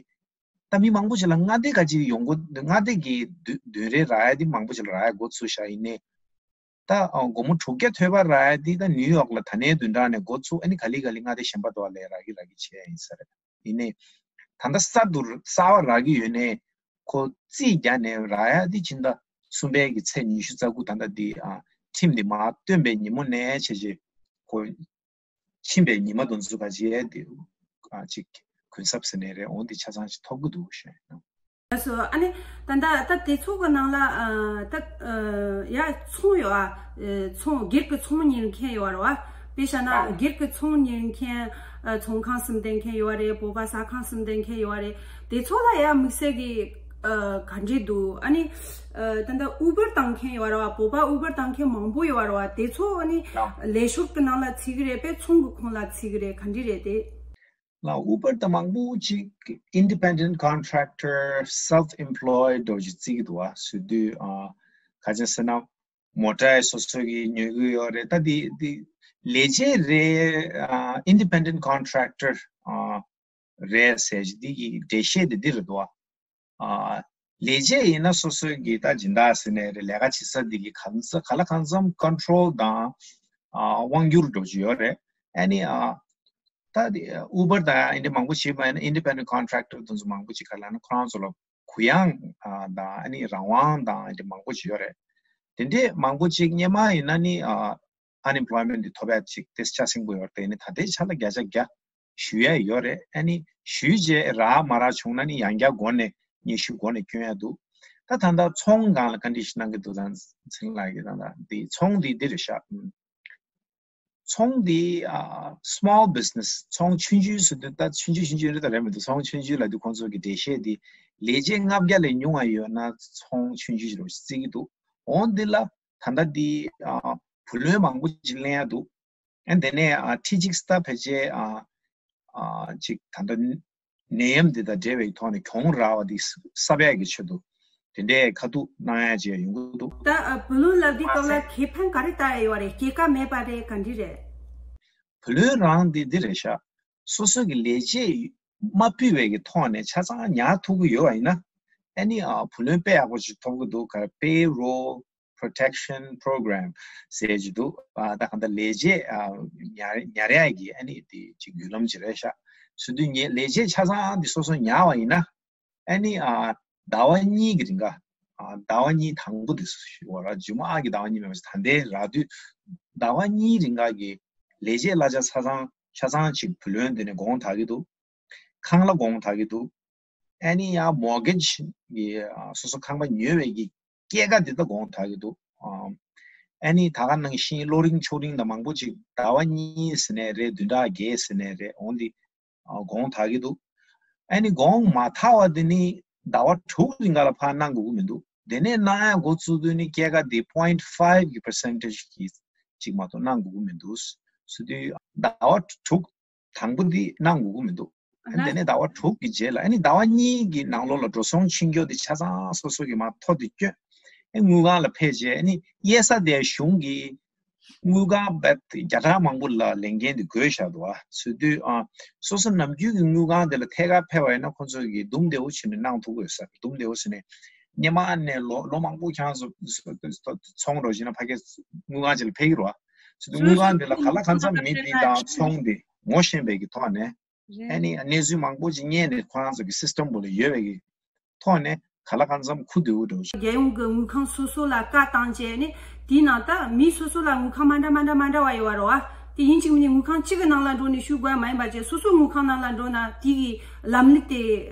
ད་མི་མང་པོ་ཞིག་ལ་མངའ་སྡེ་ག་ཅིག་ཡོང་གི། མངའ་སྡེ་གི་བདུན་བདུན་རེ་རག་ཡ་འདི་མང་པོ་ཞིག་ལ་རག་ཡ་འགོ་ཚུགས་ཤག་ཡིན་ནའི་ད་ཨ་སྒོར་མོ་དྲུག་བརྒྱ་ཐོལ་པ་རག་ཡ་འདི་ད་ནིའུ་ཡོག་ལ་ད་ནས་བདུན་ཕྲག་ནས་འགོ་ཚུགས། ཨ་ནི་ག་ལེ་ག་ལེ་མངའ་སྡེ་གཞན་པ་དུ་བ་ལས་རག་གི་རག་གི་བྱས་ཡིན་ས་རེད། ཡིན་ནའི་ད་ལྟ་གསར་དུ་གསར་བ་རག་གི་ཡོད་ནའི་ཁོ་རྩིས་རྒྱག་ནས་རག་ཡ་འདི་ཕྱི་ཟླ་གསུམ་པའི་གི་ཚེས་ཉི་ཤུ་རྩ་དགུ། ད་ལྟ་འདི་ཨ་ཁྲིམས་འདི་མར་བཏོན་པའི་ཉིན་མོ་ནས་བྱས་བྱས་ཁོ་ཕྱིན་པའི་ཉི་མ་དེ་ཚོ་ག་ཅིག་ཡས་དེ་ཨ་ཅིག་གུན་གསབ་ཟེར་ནས་རེད། འོང་དེ་ཆ་ཚང་ཅིག་ཐོབ་གི་འདུག་ཞེས། ལགས་སོ། ཨ་ནི་ད་ལྟ་ད་དེ་ཚོ་གི་ནང་ལ་ཨ་ད་ཨ་ཡ་ཚོང་ཡོད་ཨ། ཨ་ཚོང་སྒེར་གྱི་ཚོང་གཉེར་མཁན་ཡོད་རེད་བ། དཔེ་བཞག་ན་ཨ་སྒེར་གྱི་ཚོང་གཉེར་མཁན་ཨ་ཚོང་ཁང་གསུམ་ལྡན་མཁན་ཡོད་རེད། བོད་པ་ཟ་ཁང་གསུམ་ལྡན་མཁན་ཡོད་རེད། དེ་ཚོ་ལ་ཡ་དམིགས་བསལ་གྱི་ཨ་ག་འདྲས་འདུག་ཨ་ནི་ཨ་ད་ལྟ་Uber་བཏང་མཁན་ཡོད་རེད་བ། བོད་པ་Uber་བཏང་མཁན་མང་པོ་ཡོད་རེད་བ། དེ་ཚོ་ཨ་ནི་ལགས། ལས་ཤོག་གི་ནང་ལ་ཚུད་ཀྱི་རེད་པས། ཚོང་གི་ཁོངས་ལ་ཚུད་ཀྱི་རེད། ག་འདྲས་རེད་དེ། ལགས། Uber་དེ་མང་པོ་ཅིག་independent contractor, self employed་འདྲ་ཞིག་བརྩི་གི་འདུག་བ། ཟེར་དུས་ཨ་ག་ཅི་ཟེར་ན་མོ་ཊ་སོ་སོ་གི་ཉོ་གི་ཡོད་རེད། ད་དེ་དེ་ལས་བྱེད་རེད། ཨ་independent contractor་ཨ་རེད་ཟེར་གྱི་འདི་གི་འགྲེལ་བཤད་དེ་འདི་རེད་འདུག་བ། ཨ་ལས་བྱེད་ཡིན་ན་སོ་སོའི་གི་ད་སྦྱིན་བདག་ཟེར་ནའི་རེད། ལས་ཀ་བྱེད་ས་འདི་གི་གང་ས་ག་ལ་གང་འཚམ་control་དང་ཨ་དབང་སྒྱུར་འདྲ་ཅིག་ཡོད་རེད། ཨ་ནི་ཨ་ད་དེ་Uber་དང་ཨ་འདི་མང་པོ་བྱེད་པ་ཡིན་ན་independent contractor་དེ་ཚོ་མང་པོ་ཅིག་ག་ལ་ན་ཁོ་རང་ཚོ་ལ་གུ་ཡངས་ཨ་དང་ཨ་ནི་རང་དབང་དང་ཨ་འདི་མང་པོ་ཅིག་ཡོད་རེད། དེ་འདྲས་མང་པོ་ཅིག་སྔོན་མ་ཡིན་ན་ནི་ཨ་unemployment་འདི་ཐོབ་ཡ་ཅིག་དེ་ཆ་སྲིང་པོ་ཡོད་རེད། ཨ་ནི་ད་ལྟའི་ཆ་ལ་བརྒྱ་ཆ་བརྒྱ་ཞུ་ཡ་ཡོད་རེད། ཨ་ནི་ཞུས་རྗེས་རག་མ་རག་བྱུང་ན་ནི་ཡང་བསྐྱར་སྒོ་ནས་སྙན་ཞུ་སྒོ་ནས་སྐྱོན་ཡ་འདུག་ད་ད་ལྟ་ཚོང་སྒང་ལ་བཀའ་འདྲི་ཞིག་གནང་གི་འདུག་ད་ཚེ་རིང་ལགས་ཀྱིས་ད་ལྟ་འདི་ཚོང་འདི་འདི་རེད་ཤག་ཚོང་འདི་ཨ་small business། ཚོང་ཆུང་ཆུང་ཟེར་དུས་ད་ཆུང་ཆུང་ཆུང་ཆུང་རེད་ད་རེད་མི་འདུག་ཚོང་ཆུང་ཆུང་ལབ་དུས་ཁོང་ཚོ་གི་འགྲེལ་བཤད་འདི་ལས་བྱེད་ལྔ་བརྒྱ་ལས་ཉུང་བ་ཡོད་ན་ཚོང་ཆུང་ཆུང་ཞིག་རེད་བརྩི་གི་འདུག་འོ་འདི་ལ་ད་ལྟ་འདི་ཨ་བུ་ལོན་མང་པོ་ཅིག་ལེན་ཡ་འདུག་ཨ་དེ་ནས་ཨ་ཁྲི་གཅིག་ལྟ་ཕལ་ཆེར་ཨ་ཨ་ཅིག་ད་ལྟ་ནད་ཡམས་འདི་དང་འབྲེལ་བའི་ཐོག་ནས་གྱོང་རག་པ་འདི་གསབ་ཡ་གི་ཆེད་དུ་དེ་འདྲའི་ཁ་ཐུག་གནང་ཡ་ཅིག་ཡོང་གི་འདུག་ད་ཨ་བུ་ལོན་ལབ་དུས་སྐབས་ལ་ཁེ་ཕན་ག་རེ་ལྟ་ཡ་ཡོད་རེད། སྐྱེད་ཀ་མེད་པ་རེད། ག་འདྲ་རེད། བུ་ལོན་རང་འདི་འདི་རེད་ཤག་སོ་སོ་གི་ལས་བྱེད་མ་ཕུད་པའི་གི་ཐོག་ནས་ཆ་ཚང་ཉར་ཐུབ་ཀྱི་ཡོད་པ་ཡིན་ན། ཨ་ནི་ཨ་བུ་ལོན་དཔེ་ཡག་པོ་ཞིག་ཐོབ་ཀྱི་འདུག་ག་Payroll Protection Program་ཟེར་གྱི་འདུག་ཨ་ད་གང་ལྟར་ལས་བྱེད་ཨ་ཉར་ཉར་ཡག་གི་ཨ་ནི་དེ་ཅིག་བརྒྱུད་ལམ་ཅིག་རེད་ཤག་ཟེར་དུས་ངས་ལས་བྱེད་ཆ་ཚང་འདི་སོ་སོ་ཉར་བ་ཡིན་ན། ཨ་ནི་ཨ་ཟླ་བ་གཉིས་ཀྱི་རིང་ག་ཨ་ཟླ་བ་གཉིས་དང་པོ་དེ་ཞུ་བ་ར། རྗེས་མ་ཨ་གི་ཟླ་བ་གཉིས་མེད་པ་ཞིག་ད་ལྟའི་རག་དུས་ཟླ་བ་གཉིས་རིང་ག་གི་ལས་བྱེད་གླ་ཆ་ཆ་ཚང་ཆ་ཚང་ཅིག་བུ་ལོན་དེ་ནས་དགོངས་དག་གི་འདུག་ཁང་གླ་དགོངས་དག་གི་འདུག་ཨ་ནི་ཡང་mortgage་གི་ཨ་སོ་སོ་ཁང་པ་ཉོས་པའི་གི་སྐྱེད་ཀ་འདི་ད་དགོངས་དག་གི་འདུག་ཨ་ནི་ད་ག་ནང་བཞིན་གློག་རིན་ཆུ་རིན་ད་མང་པོ་ཅིག་ཟླ་བ་གཉིས་ཟེར་ནའི་རེད། བདུན་ཕྲག་བརྒྱད་ཟེར་ནའི་རེད། འོང་འདི་ཨ་དགོངས་དག་གི་འདུག་ཨ་ནི་དགོངས་མ་དག་པ་དེ་ནི་ཟླ་བ་དྲུག་རིང་ག་ལ་ཕར་གནང་དགོས་ཀྱི་མི་འདུག་དེ་ནས་གནང་ཡ་འགོ་བཙུགས་དུས་ནི་སྐྱེད་ཀ་དེ་point five་གི་percentage་གི་ཅིག་མ་གཏོགས་གནང་དགོས་ཀྱི་མི་འདུག་ཟེར་དུས་ཟླ་བ་དྲུག་དང་པོ་དེ་གནང་དགོས་ཀྱི་མི་འདུག་ཨ་ནི་དེ་ནས་ཟླ་བ་དྲུག་གི་རྗེས་ལ་ཨ་ནི་ཟླ་བ་གཉིས་ཀྱི་ནང་ལོགས་ལ་འགྲོ་སོང་ཕྱིན་རྒྱུ་དེ་ཆ་ཚང་སོ་སོ་གི་མར་ཐོ་དེ་བསྐྱོན། ཨ་དངུལ་ཁང་ལ་ཕེབས་རྗེས་ཨ་ནི་གཡར་ས་དེ་གཞུང་གི་དངུལ་ཁང་རྦད་དེ་བརྒྱ་ཕྲག་མང་པོ་ལ་ལེན་མཁན་དེ་བགོས་བཞག་འདུག་ཨ། ཟེར་དུས་ཨ་སོ་སོ་ནམ་རྒྱུན་གྱི་དངུལ་ཁང་དེ་ལ་ཐད་ཀར་ཕེབས་པ་ཡིན་ན་ཁོང་ཚོ་གིས་འདུམ་བདེ་བོ་བྱས་ནས་གནང་ཐུབ་ཀྱི་ཡོད་ས་རེད། འདུམ་བདེ་བོ་ཟེར་ནས་སྔོན་མ་ནས་ལོ་ལོ་མང་པོ་ཁྱེད་རང་ཚོ་ཚོང་འགྲོ་བཞིན་ན་ཕ་གིའི་དངུལ་ཁང་ཅིག་ལ་ཕེབས་ཀྱི་རེད་བ། ཟེར་དུས་དངུལ་ཁང་དེ་ལ་ག་ལ་གང་འཚམ་མི་དེ་དང་ཚོང་དེ་ངོ་ཤེས་པའི་གི་ཐོག་ནས། ཨ་ནི་གནས་ཚུལ་མང་པོ་ཅིག་རྙེད་ནས་ཁོ་རང་ཚོ་གི་སི་སི་ཊམ་བུ་ལ་ཡོད་པའི་གི་ཐོག་ནས་ག་ལ་གང་འཚམ་ཁུ་བསྡུ་འགྲོ་ཞིག་རྒྱལ་ཡོངས་ཀྱི་དངུལ་ཁང་སོ་སོ་ལ་བཀའ་བཏང་བྱས་ནས་དེའི་ནང་ད་མི་སོ་སོ་ལ་དངུལ་ཁང་མ་འདྲ་མ་འདྲ་མ་འདྲ་བ་ཡོད་པ་རེད་བ། དེ་ཡིན་གཅིག་མིན་གཉིས་དངུལ་ཁང་གཅིག་གི་ནང་ལ་འགྲོ་ནས་ཞུ་དགོས་ཡ་མ་ཡིན་པ་བྱས་སོ་སོ་དངུལ་ཁང་ནང་ལ་འགྲོ་ན་དེ་གི་ལམ་ལུགས་དེ་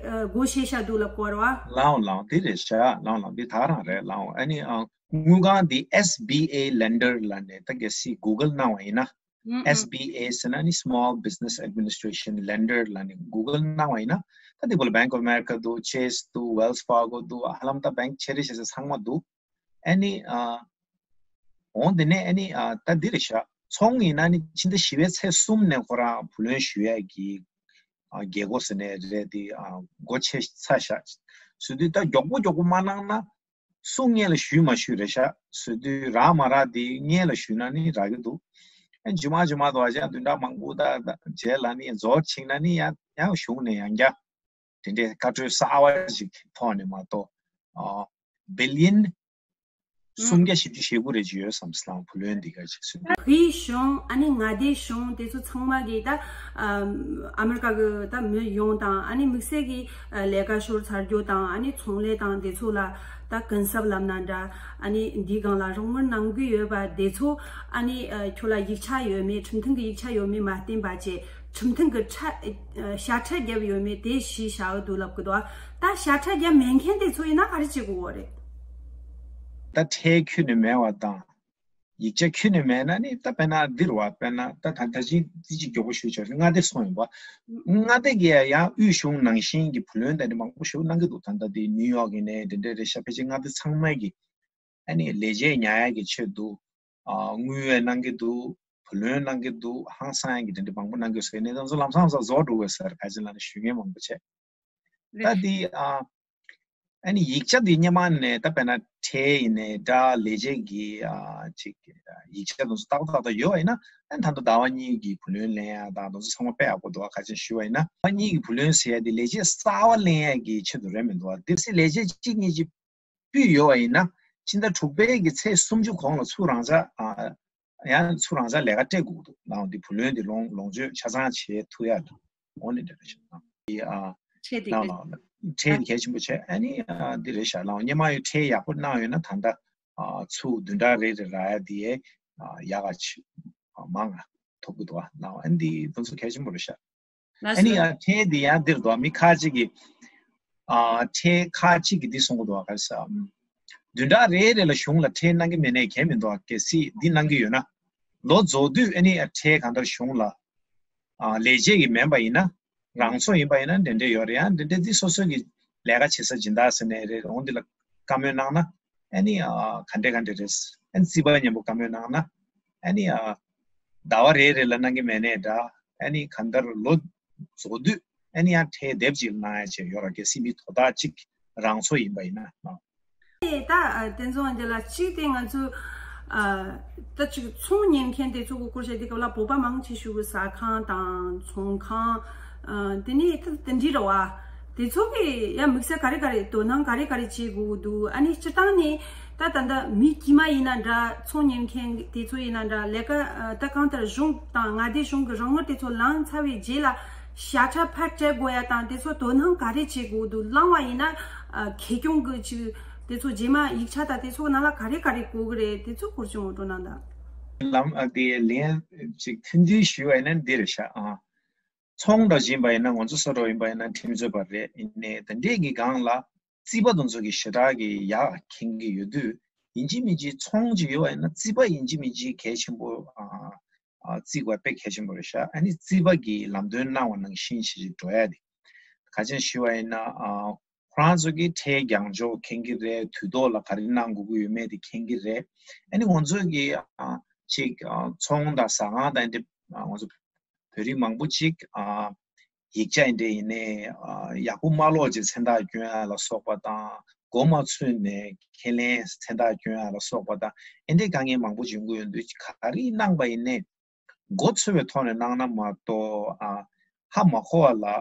སྒོ་ཕྱེ་བཞག་འདུག་ལབ་དགོས་རེད་བ། ལའོ་ལའོ་དེ་རེད་ཤག་ལའོ་ལའོ་དེ་ད་རང་རེད་ལའོ། ཨ་ནི་ཨ་དངུལ་ཁང་དེ་S B A Lender་ལ་ནས་ད་གལ་སྲིད་Google་གནང་བ་ཡིན་ན། ཨུ་ཨུ། S B A་ཟེར་ན་ནི་Small Business Administration Lender་ལ་ནི་Google་གནང་བ་ཡིན་ན་ད་དེ་བོ་ལ་Bank of America་འདུག Chase་འདུག Wells Fargo་འདུག་ཧ་ལམ་ད་bank་ཆེ་རེ་ཆེ་ས་ཚང་མ་འདུག་ཨ་ནི་ཨ་འོང་དེ་ནས་ཨ་ནི་ཨ་ད་འདི་རེད་ཤག་ཚོང་ཡིན་ན་ནི་ཕྱི་ཟླ་བཞི་པའི་ཚེས་གསུམ་ནས་ཁོ་རང་བུ་ལོན་ཞུ་ཡ་གི་ རྒྱལ་སྒོ་ཟེར་ནས་རེད་དེ་སྒོ་ཕྱེ་ཚར་ཤག་ཟེར་དུས། ད་མགྱོགས་པོ་མགྱོགས་པོ་མ་གནང་ན། སུ་སྔོན་ལ་ཞུས་མ་ཞུས་རེད་ཤག་ཟེར་དུས། རག་མ་རག་དེ་སྔོན་ལ་ཞུས་ན་ནི་རག་གི་འདུག་ཨ་ཇུ་མ་ཇུ་མ་དོ་བ་ཅག་བདུན་ཕྲག་མང་པོ་ད་རྗེས་ལ་ནི་རྫོགས་ཕྱིན་ན་ནི་ཡང་ཡང་གཞུང་ནས་ཡང་བསྐྱར་དེ་འདྲའི་བཀའ་འཁྲོལ་གསར་བ་ཞིག་ཐོག་ནས་མ་གཏོགས། ཨ་བི་ལི་ཡན་སུམ་བརྒྱ་བཞི་བཅུ་ཞེ་དགུ་རེ་ཅིག་ཡོད་བསམ་སོང་བུ་ལོན་འདི་ག་ཅིག་ཟེར་དུས། བོད་གཞུང་ཨ་ནི་མངའ་སྡེ་གཞུང་དེ་ཚོ་ཚང་མ་གིས་ད་ཨམ་ཨ་མི་རི་ཀ་གི་ད་མི་ཡོངས་དང་ཨ་ནི་དམིགས་བསལ་གྱི་ལས་ཀ་ཤོར་ཚར་རྒྱུ་དང་ཨ་ནི་ཚོང་ལས་དང་དེ་ཚོ་ལ་ད་གུན་གསབ་ལབ་ན་འདྲ། ཨ་ནི་འདིའི་སྒང་ལ་རོགས་དངུལ་གནང་གི་ཡོད་པ་དེ་ཚོ་ཨ་ནི་ཁྱོད་ལ་ཡིག་ཆ་ཡོད་མེད། ཁྲིམས་མཐུན་གྱི་ཡིག་ཆ་ཡོད་མེད་མ་བསྟན་པ་བྱས། ཁྲིམས་མཐུན་གྱི་ཁྲ་ཞལ་ཁྲལ་བརྒྱབ་ཡོད་མེད་དེ་གཞི་བཞག་གི་འདུག་ལབ་གི་འདུག་ད་ཞལ་ཁྲལ་བརྒྱབ་མེད་མཁན་དེ་ཚོ་ཡིན་ན་ག་རེ་བྱེད་དགོས་རེད། ད་ཁྲལ་ཁྱོན་ནས་མེད་པ་དང་། ཡིག་ཆ་ཁྱོན་ནས་མེད་ན་ནི། ད་དཔེར་ན་འདིར་བ་དཔེར་ན་ད་ད་ད་ཅི་ཅི་ཅི་མགྱོགས་པོ་ཞུས་ཆོག་མངའ་སྡེ་སོང་ཡིན་པ། མངའ་སྡེ་གི་ཡང་དབུས་གཞུང་ནང་བཞིན་གྱི་བུ་ལོན་དེ་འདྲ་མང་པོ་ཞིག་གནང་གི་འདུག་ད་ད་དེ་ནིའུ་ཡོག་ཡིན་ནའི་དེ་འདྲ་རེད་ཤག་ཕལ་ཆེར་མངའ་སྡེ་ཚང་མ་གི་ཨ་ནི་ལས་བྱེད་ཉར་ཡག་གི་ཆེད་དུ་ཨ་དངུལ་འབེལ་གནང་གི་འདུག་བུ་ལོན་གནང་གི་འདུག་ཧང་སང་ཡག་གི་དེ་འདྲ་མང་པོ་གནང་གི་ཡོད་ཟེར་ནས་ང་ཚོ་ལམ་སང་ལམ་སང་རྫོགས་འགྲོ་གི་ཡོད་ཟེར། ཕལ་ཆེར་ལ་ནི་ཞུ་མཁན་མང་པོ་བྱས། ད་འདི་ཨ་ཨ་ནི་ཡིག་ཆ་འདི་སྔོན་མ་ནས་ད་དཔེར་ན་ཁྲལ་ཡིན་ནའི་འདྲ་ལས་བྱེད་ཀྱི་ཨ་ཅིག་ཡིག་ཆ་དེ་ཚོ་ཏག་ཏག་ཏག་ཡོད་པ་ཡིན་ན། ཨ་ནི་ད་ལྟ་ཟླ་བ་གཉིས་ཀྱི་བུ་ལོན་ལེན་ཡག་དང་དེ་ཚོ་ཚང་མ་དཔེ་ཡག་པོ་འདུག་ཁ་ཅིག་ཞུ་བ་ཡིན་ན། ཟླ་བ་གཉིས་ཀྱི་བུ་ལོན་ཟེར་ཡག་འདི་ལས་བྱེད་གསར་པ་ལེན་ཡག་གི་ཆེད་དུ་རེད་མི་འདུག་དེ་སྲིད་ལས་བྱེད་གཅིག་གཉིས་ཅིག་ཕུད་ཡོད་པ་ཡིན་ན། ཕྱི་ཟླ་དྲུག་པའི་གི་ཚེས་སུམ་ཅུ་གོང་ལ་ཚུར་རང་འཇགས་ཨ་ཡང་ཚུར་རང་འཇགས་ལས་ཀ་སྤྲད་དགོས་འདུག་ལའང་འདི་བུ་ལོན་འདི་ལོངས་ལོངས་སྤྱོད་ཆ་ཚང་བྱེད་ཐུབ་ཡག་འདུག་འོ་ནི་འདྲ་རེད་ཤག་འདི་ཨ་ཁྲལ་དེ་ལའང་གལ་ལའང་ཁྲལ་འདི་གལ་ཆེན་པོ་བྱས། ཨ་ནི་ཨ་འདི་རེད་ཤག་ལའང་སྔོན་མ་ཡོད་ཁྲལ་ཡག་པོ་གནང་ཡོད་ན་ད་ལྟ་ཨ་ཚུར་བདུན་ཕྲག་རེ་རེ་རག་ཡག་འདི་ཨ་ཡག་ག་ཆེ་ཨ་མང་ང་ཐོབ་གི་འདུག་ཨ་ལའང་ཨ་ནི་འདི་དེ་ཚོ་གལ་ཆེན་པོ་རེད་ཤག་ལགས་ཨ་ནི་སོ། ཡང་ཁྲལ་འདི་ཡང་འདིར་འདུག་མི་ཁ་ཅིག་གིས་ཨ་ཁྲལ་ཁ་ཅིག་གིས་འདི་གསུང་གི་འདུག་ག་རེ་ཟེར། བདུན་ཕྲག་རེ་རེ་ལ་གཞུང་ལ་ཁྲལ་གནང་གི་མེད་ནའི་གལ་མི་འདུག་གལ་སྲིད་འདི་གནང་གི་ཡོད་ན། ལོ་རྫོགས་དུས་ཨ་ནི་ཁྲལ་གང་ལྟར་གཞུང་ལ་ཨ་ལས་བྱེད་ཀྱི་མིན་པ་ཡིན་ན། རང་ཚོ་ཡིན་པ་ཡིན་ན་འདི་འདྲ་ཡོད་རེད། ཡང་འདི་འདྲ་འདི་སོ་སོ་གི་ལས་ཀ་བྱེད་ས་སྦྱིན་བདག་ཟེར་ནའི་རེད། འོ་འདི་ལ་བཀའ་མོལ་གནང་ན། ཨ་ནི་ཨ་ག་འདྲས་ག་འདྲས་རེད། ཨ་ནི་རྩིས་པ་མཉམ་པོ་བཀའ་མོལ་གནང་ན། ཨ་ནི་ཨ་ཟླ་བ་རེ་རེ་ལ་གནང་གི་མེད་ནའི་འདྲ། ཨ་ནི་གང་ལྟར་ལོ་རྫོགས་དུས་ཨ་ནི་ཡང་ཁྲལ་དེབ་ཅིག་གནང་ཡ་བྱས་ཡོད་ར། གལ་སྲིད་མི་དོ་བདག་ཅིག་རང་ཚོ་ཡིན་པ་ཡིན་ན། ཨ་ད་ཨ་བསྟན་འཛིན་དབང་རྒྱལ་ལགས། གཅིག་དེ་ང་ཚོ་ཨ་ད་ཅིག་ཚོང་གཉེར་མཁན་དེ་ཚོ་གི་སྐོར་བཤད་དུས་སྐབས་ལ་བོད་པ་མང་ཆེ་ཤོས་ཀྱི་ཟ་ཁང་དང་ཚོང་ཁང་ཨ་དེ་ནས་ད་དེ་འདྲ་རེད་བ། དེ་ཚོ་གི་ཡ་དམིགས་བསལ་ག་རེ་ག་རེ་དོ་སྣང་ག་རེ་ག་རེ་བྱེད་དགོས་འདུག་ཨ་ནི་སྤྱིར་བཏང་ནས་ད་ད་ལྟ་མི་དཀྱུས་མ་ཡིན་ན་འདྲ། ཚོང་གཉེར་མཁན་དེ་ཚོ་ཡིན་ན་འདྲ། ལས་ཀ་ཨ་ད་གང་ལྟར་གཞུང་དང་མངའ་སྡེ་གཞུང་གི་རོགས་དངུལ་དེ་ཚོ་བླངས་ཚར་བའི་རྗེས་ལ་ཞལ་ཁྲལ་ཕར་སྤྲད་དགོས་ཡ་དང་དེ་ཚོ་དོ་སྣང་ག་རེ་བྱེད་དགོས་འདུག་བླངས་པ་ཡིན་ན་ཨ་ཁེ་གྱོང་གི་ཅིག་དེ་ཚོ་རྗེས་མ་ཡིག་ཆ་དང་དེ་ཚོ་ནང་ལ་ག་རེ་ག་རེ་དགོས་གི་རེད། དེ་ཚོ་སྐོར་ཅིག་ངོ་སྤྲོད་གནང་དང་། ལམ་ཨ་དེ་ལན་ཅིག་ཐུང་ཐུང་ཞུས་པ་ཡིན་ན་འདི་རེད་ཤག་ཨ། ཚོང་འདྲ་ཅིག་ཡིན་པ་ཡིན་ན་ང་ཚོ་སོ་སོ་ཡིན་པ་ཡིན་ན་ཁྲིམས་རྩོད་པ་རེད། ཡིན་ནའི་དེ་འདྲས་ཀྱི་སྒང་ལ་རྩིས་པ་དེ་ཚོ་གི་ཞེ་དྲག་གི་ཡག་མཁྱེན་གྱི་ཡོད་དུས། ཡིན་གཅིག་མིན་གཅིག་ཚོང་ཅིག་ཡོད་པ་ཡིན་ན་རྩིས་པ་ཡིན་གཅིག་མིན་གཅིག་གལ་ཆེན་པོ་ཨ་ཨ་རྩིས་དགོས་པ་དཔེ་གལ་ཆེན་པོ་རེད་ཤག་ཨ་ནི་རྩིས་པ་གིས་ལམ་སྟོན་གནང་བ་ནང་བཞིན་ཞིག་འགྲོ་ཡ་དེ། ག་ཅི་ཞུ་བ་ཡིན་ན་ཨ། ཁོ་རང་ཚོ་གིས་ཁྲལ་རྒྱག་ཕྱོགས་མཁྱེན་གྱི་རེད། དུས་ཐོག་ལ་ག་རེ་གནང་དགོས་ཀྱི་ཡོད་མེད་དེ་མཁྱེན་གྱི་རེད། ཨ་ནི་ང་ཚོ་གིས་ཨ་ཅིག་ཨ་ཚོང་དང་ཟ་ཁང་དང་འདི་ཨ་ང་ཚོ་བོད་རིགས་མང་པོ་ཅིག་ཨ་ཡིག་ཆ་འདི་ཡིན་ནའི་ཨ་ཡག་པོ་མ་ཀློག་ཅིག་མཚན་རྟགས་བསྐྱོན་ཡ་ལ་སོགས་པ་དང་། མགོ་མ་ཚོས་ནས་ཁས་ལེན་མཚན་རྟགས་བསྐྱོན་ཡ་ལ་སོགས་པ་དང་། ཨ་འདི་དཀའ་ངལ་མང་པོ་ཅིག་ཡོང་གི་ཡོད་དུས། ག་རེ་གནང་པ་ཡིན་ནའི་མགོ་ཚོས་པའི་ཐོག་ནས་གནང་ན་མ་གཏོགས་ཨ་ཧ་མ་གོ་བ་ལ་ཨ་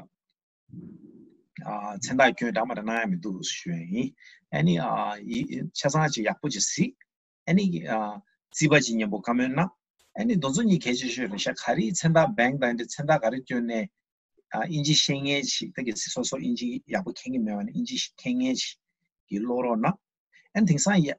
མཚན་རྟགས་སྐྱོན་འདྲ་མ་འདྲ་གནང་ཡ་མི་འདུག་ཞུ་ཡ་ཡིན། ཨ་ནི་ཨ་ཡི་ཆ་ཚང་ཅིག་ཡག་པོ་ཅིག་གཟིགས། ཨ་ནི་ཨ་རྩིས་པ་ཅིག་མཉམ་པོ་བཀའ་མོལ་གནང་། ཨ་ནི་དེ་ཚོ་གཉིས་གལ་ཆེ་ཤོས་རེད་ཤག་ག་རེ་མཚན་རྟགས་བེང་དང་འདི་མཚན་རྟགས་ག་རེ་སྐྱོན་ནའི་ཨ་ཨིན་ཇི་ཤེས་མཁན་ཅིག་ད་གལ་སྲིད་སོ་སོ་ཨིན་ཇི་ཡག་པོ་མཁྱེན་གྱི་མེད་པ་ན་ཨིན་ཇི་མཁྱེན་མཁན་ཅིག་གིས་ཀློག་རོགས་གནང་། ཨ་ནི་དེང་སང་ཡ་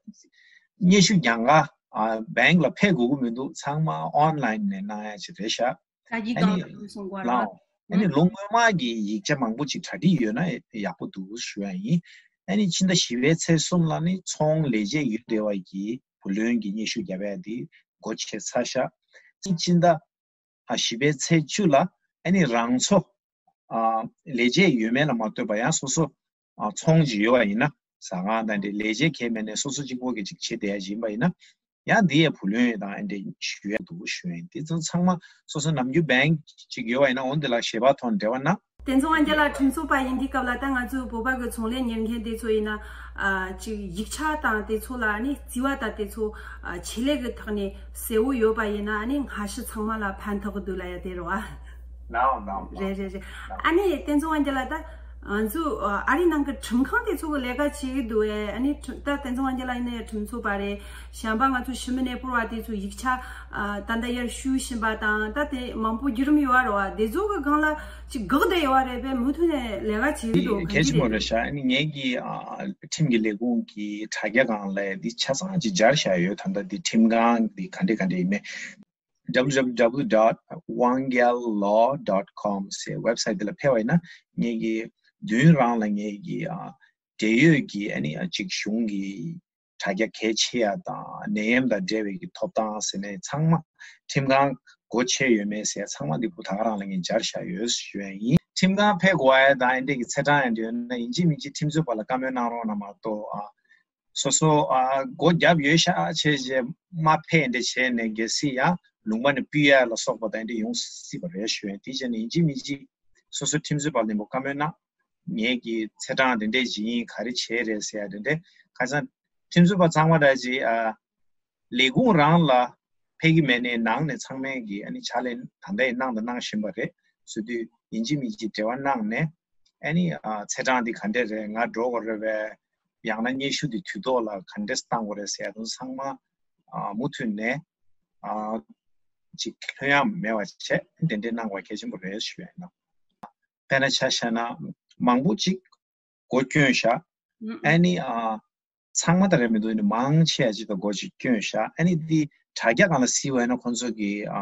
སྙན་ཞུ་རྒྱག་ག་ཨ་བེང་ལ་ཕེབས་དགོས་ཀྱི་མི་འདུག་ཚང་མ་ཨོན་ལན་ནས་གནང་ཡ་ཅིག་རེད་ཤག་ད་གི་ཨ་ནི་གང་ལ་སོང་གོ་ལའོ། ཨ་ནི་ལོ་སྔོན་མ་གི་ཡིག་ཆ་མང་པོ་ཅིག་གྲ་སྒྲིག་ཡོད་ན་ཡག་པོ་འདུག་ཞུ་ཡ་ཡིན། ཨ་ནི་ཕྱི་ཟླ་བཞི་པའི་ཚེས་གསུམ་ལ་ནི་ཚོང་ལས་བྱེད་ཡུལ་སྡེ་བ་གི་བུ་ལོན་གྱི་སྙན་ཞུ་བརྒྱབ་ཡ་དེ་སྒོ་ཕྱེ་ཚར་ཤག་ཕྱི་ཟླ་ཨ་བཞི་པའི་ཚེས་བཅུ་ལ་ཨ་ནི་རང་ཚོ་ཨ་ལས་བྱེད་ཡོད་མེད་ལ་མ་ལྟོས་པ་ཡང་སོ་སོ་ཨ་ཚོང་ཅིག་ཡོད་པ་ཡིན་ན། ཟ་ཁང་དང་འདྲ་ལས་བྱེད་གལ་མེད་ནས་སོ་སོ་གཅིག་པོ་གིས་ཅིག་བྱེད་བསྡད་ཡ་ཅིག་ཡིན་པ་ཡིན་ན། ཡང་འདི་ཡའི་བུ་ལོན་དང་ཨ་འདྲ་ཞུ་ཡ་འདུག་ཞུ་ཡ་ཡིན། དེ་ཚོ་ཚང་མ་སོ་སོ་ནམ་རྒྱུན་བེང་ཅིག་ཡོད་པ་ཡིན་ན་འོ་འདི་ལ་ཞལ་པར་ཐོག་ནས་འབྲེལ་བ་གནང་ བསྟན་འཛིན་དབང་རྒྱལ་ལགས་ཁྲིམས་རྩོད་པ་ཡིན་དུས་སྐབས་ལ། ད་ང་ཚོའི་བོད་པ་གི་ཚོང་ལས་གཉེར་མཁན་དེ་ཚོ་ཡིན་ན། ཨ་ཅིག་ཡིག་ཆ་དང་དེ་ཚོ་ལ་ནི་རྩིས་པ་དང་དེ་ཚོ་ཨ་ཆེད་ལས་ཀྱི་ཐོག་ནས་གསལ་བོ་ཡོད་པ་ཡིན་ན། ཨ་ནི་སྔ་ཕྱི་ཚང་མ་ལ་ཕན་ཐོགས་ཀྱི་འདུག་ལབ་ཡ་དེ་རེད་བ། ལའོ་ལའོ་ལའོ། རེད་རེད་རེད། ཨ་ནི་བསྟན་འཛིན་དབང་རྒྱལ་ལགས། ད་ང་ཚོ་ཨ་རིའི་ནང་གི་ཁྲིམས་ཁང་དེ་ཚོ་གི་ལས་ཀ་བྱེད་ཀྱི་འདུག་ཨེ། ཨ་ནི་ཁྲིམས་ད་བསྟན་འཛིན་དབང་རྒྱལ་ལགས་ཡིན་ན་ཡང་ཁྲིམས་རྩོད་པ་རེད། གཞན་པ་ང་ཚོ་ཞི་མི་ནས་སྤོར་བ་དེ་ཚོ་ཡིག་ཆ་ཨ་ད་ལྟ་ཡར་ཞུ་བཞིན་པ་དང་། ད་དེ་མང་པོ་བརྒྱུད་རིམ་ཡོད་རེད་བ། དེ་ཚོ་གི་སྒང་ལ་ཅིག་འགག་བསྡད་ཡོད་རེད་པས། མུ་མཐུད་ནས་ལས་ཀ་བྱེད་ཀྱི་འདུག་ག་གལ་ཆེན་པོ་རེད་ཤག་ཨ་ནི་ངེད་ཀྱི་ཨ་ཁྲིམས་ཀྱི་ལས་ཁུངས་ཀྱི་དྲ་རྒྱ་སྒང་ལ་འདི་ཆ་ཚང་ཅིག་སྦྱར་བཞག་ཡོད། ད་ལྟ་འདི་ཁྲིམས་ཁང་འདི་ག་འདྲ་ག་འདྲ་ཡིན་མིན། W W W dot wangyal law dot com ཟེར་ཝེབ་སའིཊ་འདི་ལ་ཕེབས་པ་ཡིན་ན། ངེད་ཀྱི་མདུན་རང་ལ་ངེད་ཀྱི་ཨ་འབྲེལ་ཡོད་ཀྱི་ཨ་ནི་ཨ་ཅིག་གཞུང་གི་དྲ་རྒྱ་གལ་ཆེ་ཡ་དང་། ནད་ཡམས་དང་འབྲེལ་བའི་གི་ཐོབ་ཐང་ཟེར་ནས་ཚང་མ། ཁྲིམས་ཁང་སྒོ་ཕྱེ་ཡོད་མེད་ཟེར་ཚང་མ་འདི་བུ་ད་ག་རང་ལ་ངས་སྦྱར་བཞག་ཡོད་ཞུ་ཡ་ཡིན། ཁྲིམས་ཁང་ཕེབས་དགོས་ཡ་དང་ཨེ་འདྲས་ཀྱི་ཚེས་གྲངས་ཨེ་འདྲས་ཡོད་ན། ཡིན་གཅིག་མིན་གཅིག་ཁྲིམས་རྩོད་པ་ལ་བཀའ་མོལ་གནང་རོགས་གནང་མ་གཏོགས། ཨ་སོ་སོ་ཨ་སྒོ་བརྒྱབ་ཡོད་ཤག་བྱས་རྗེས་མ་ཕེབས་འདྲ་བྱས་ནས་གལ་སྲིད་ཡང་ལུང་པ་ནས་ཕུད་ཡ་ལ་སོགས་པ་དང་འདྲ་ཡོང་སྲིད་པ་རེད་ཞུ་ཡ། དེ་བྱས་ནས་ཡིན་གཅིག་མིན་གཅིག་སོ་སོ་ཁྲིམས་རྩོད་པ་ལ་ནས་མོ་བཀའ་མོལ་གནང་། ངེད་ཀྱི་ཚེས་གྲངས་དེ་འདྲས་ཅིག་ཡིན། ག་རེ་བྱས་རེད་ཟེར་ཡ་དེ་འདྲས། ཁ་སང་ཁྲིམས་རྩོད་པ་ཚང་མ་འདྲ་ཅིག་ཨ་ལས་ཁུངས་རང་ལ་ཕེབས་ཀྱི་མེད་ནའི་ནང་ནས་ཚང་མས་ཀྱི་ཨ་ནི་ཕྱག་ལས་ད་ལྟ་ཡང་གནང་དང་གནང་བཞིན་པ་རེད། བཟོ་དུས་ཡིན་གཅིག་མིན་གཅིག་འབྲེལ་བ་གནང་ནས། ཨ་ནི་ཨ་ཚེས་གྲངས་འདི་ག་འདྲས་རེད། ང་འགྲོ་དགོས་རེད་པས། ཡང་ན་སྙན་ཞུ་འདི་དུས་ཐོག་ལ་ག་འདྲས་བཏང་དགོས་རེད་ཟེར་ཡ་དང་ཚང་མ་ཨ་མུ་མཐུད་ནས་ཨ་ཅིག་ལྷོད་ཡངས་མེད་པ་བྱས་དེ་འདྲས་གནང་དགོས་གལ་ཆེན་པོ་རེད་ཞུ་ཡ་ཡིན། དཔེར་ན་ཆ་བཞག་ན་མང་པོ་ཅིག་སྒོ་བསྐྱོན་ཤག་ཨ་ནི་ཨ་ཚང་མ་ད་རེད་མི་འདུག་ནི་མང་ཆེ་བ་ཅིག་ད་སྒོ་ཅིག་བསྐྱོན་ཤག་ཨ་ནི་འདི་དྲ་རྒྱ་སྒང་ལ་གཟིགས་པ་ཡིན་ན་ཁོང་ཚོ་གི་ཨ་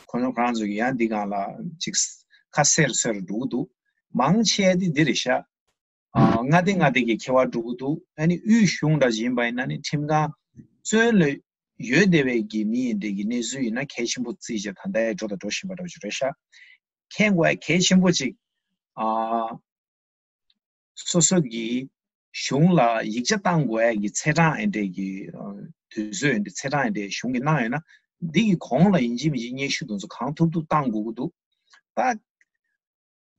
ཁོང་ཚོ་ཁོ་རང་ཚོ་གི་ཡང་འདི་སྒང་ལ་ཅིག་ཁ་གསལ་གསལ་རུ་འགྲོ་གི་འདུག་མང་ཆེ་བ་འདི་འདི་རེད་ཤག་ཨ་མངའ་སྡེ་མངའ་སྡེ་གི་ཁྱད་པར་འགྲོ་གི་འདུག་ཨ་ནི་དབུས་གཞུང་འདྲ་ཅིག་ཡིན་པ་ཡིན་ན་ནི་ཁྲིམས་ཁང་བཙོན་ལ་ཡོད་བསྡད་པའི་གི་མི་ཡིན་འདྲ་གི་གནས་ཚུལ་ཡིན་ན་གལ་ཆེན་པོ་བརྩིས་བྱས་ད་ལྟ་ཡང་འགྲོ་དང་འགྲོ་བཞིན་པ་འདྲ་ཅིག་རེད་ཤག་མཁྱེན་དགོས་ཡ་གལ་ཆེན་པོ་ཅིག་ཨ་སོ་སོ་གི་གཞུང་ལ་ཡིག་ཆ་བཏང་དགོས་ཡ་གི་ཚེས་གྲངས་ཨེ་འདྲས་ཀྱི་ཨ་དུས་ཚོད་ཨེ་འདྲས་ཚེས་གྲངས་ཨེ་འདྲས་གཞུང་གིས་གནང་ཡོད་ན། འདི་གི་གོང་ལ་ཡིན་གཅིག་མིན་གཅིག་སྙན་ཞུ་དེ་ཚོ་གང་ཐུབ་ཐུབ་བཏང་དགོས་ཀྱི་འདུག་ད་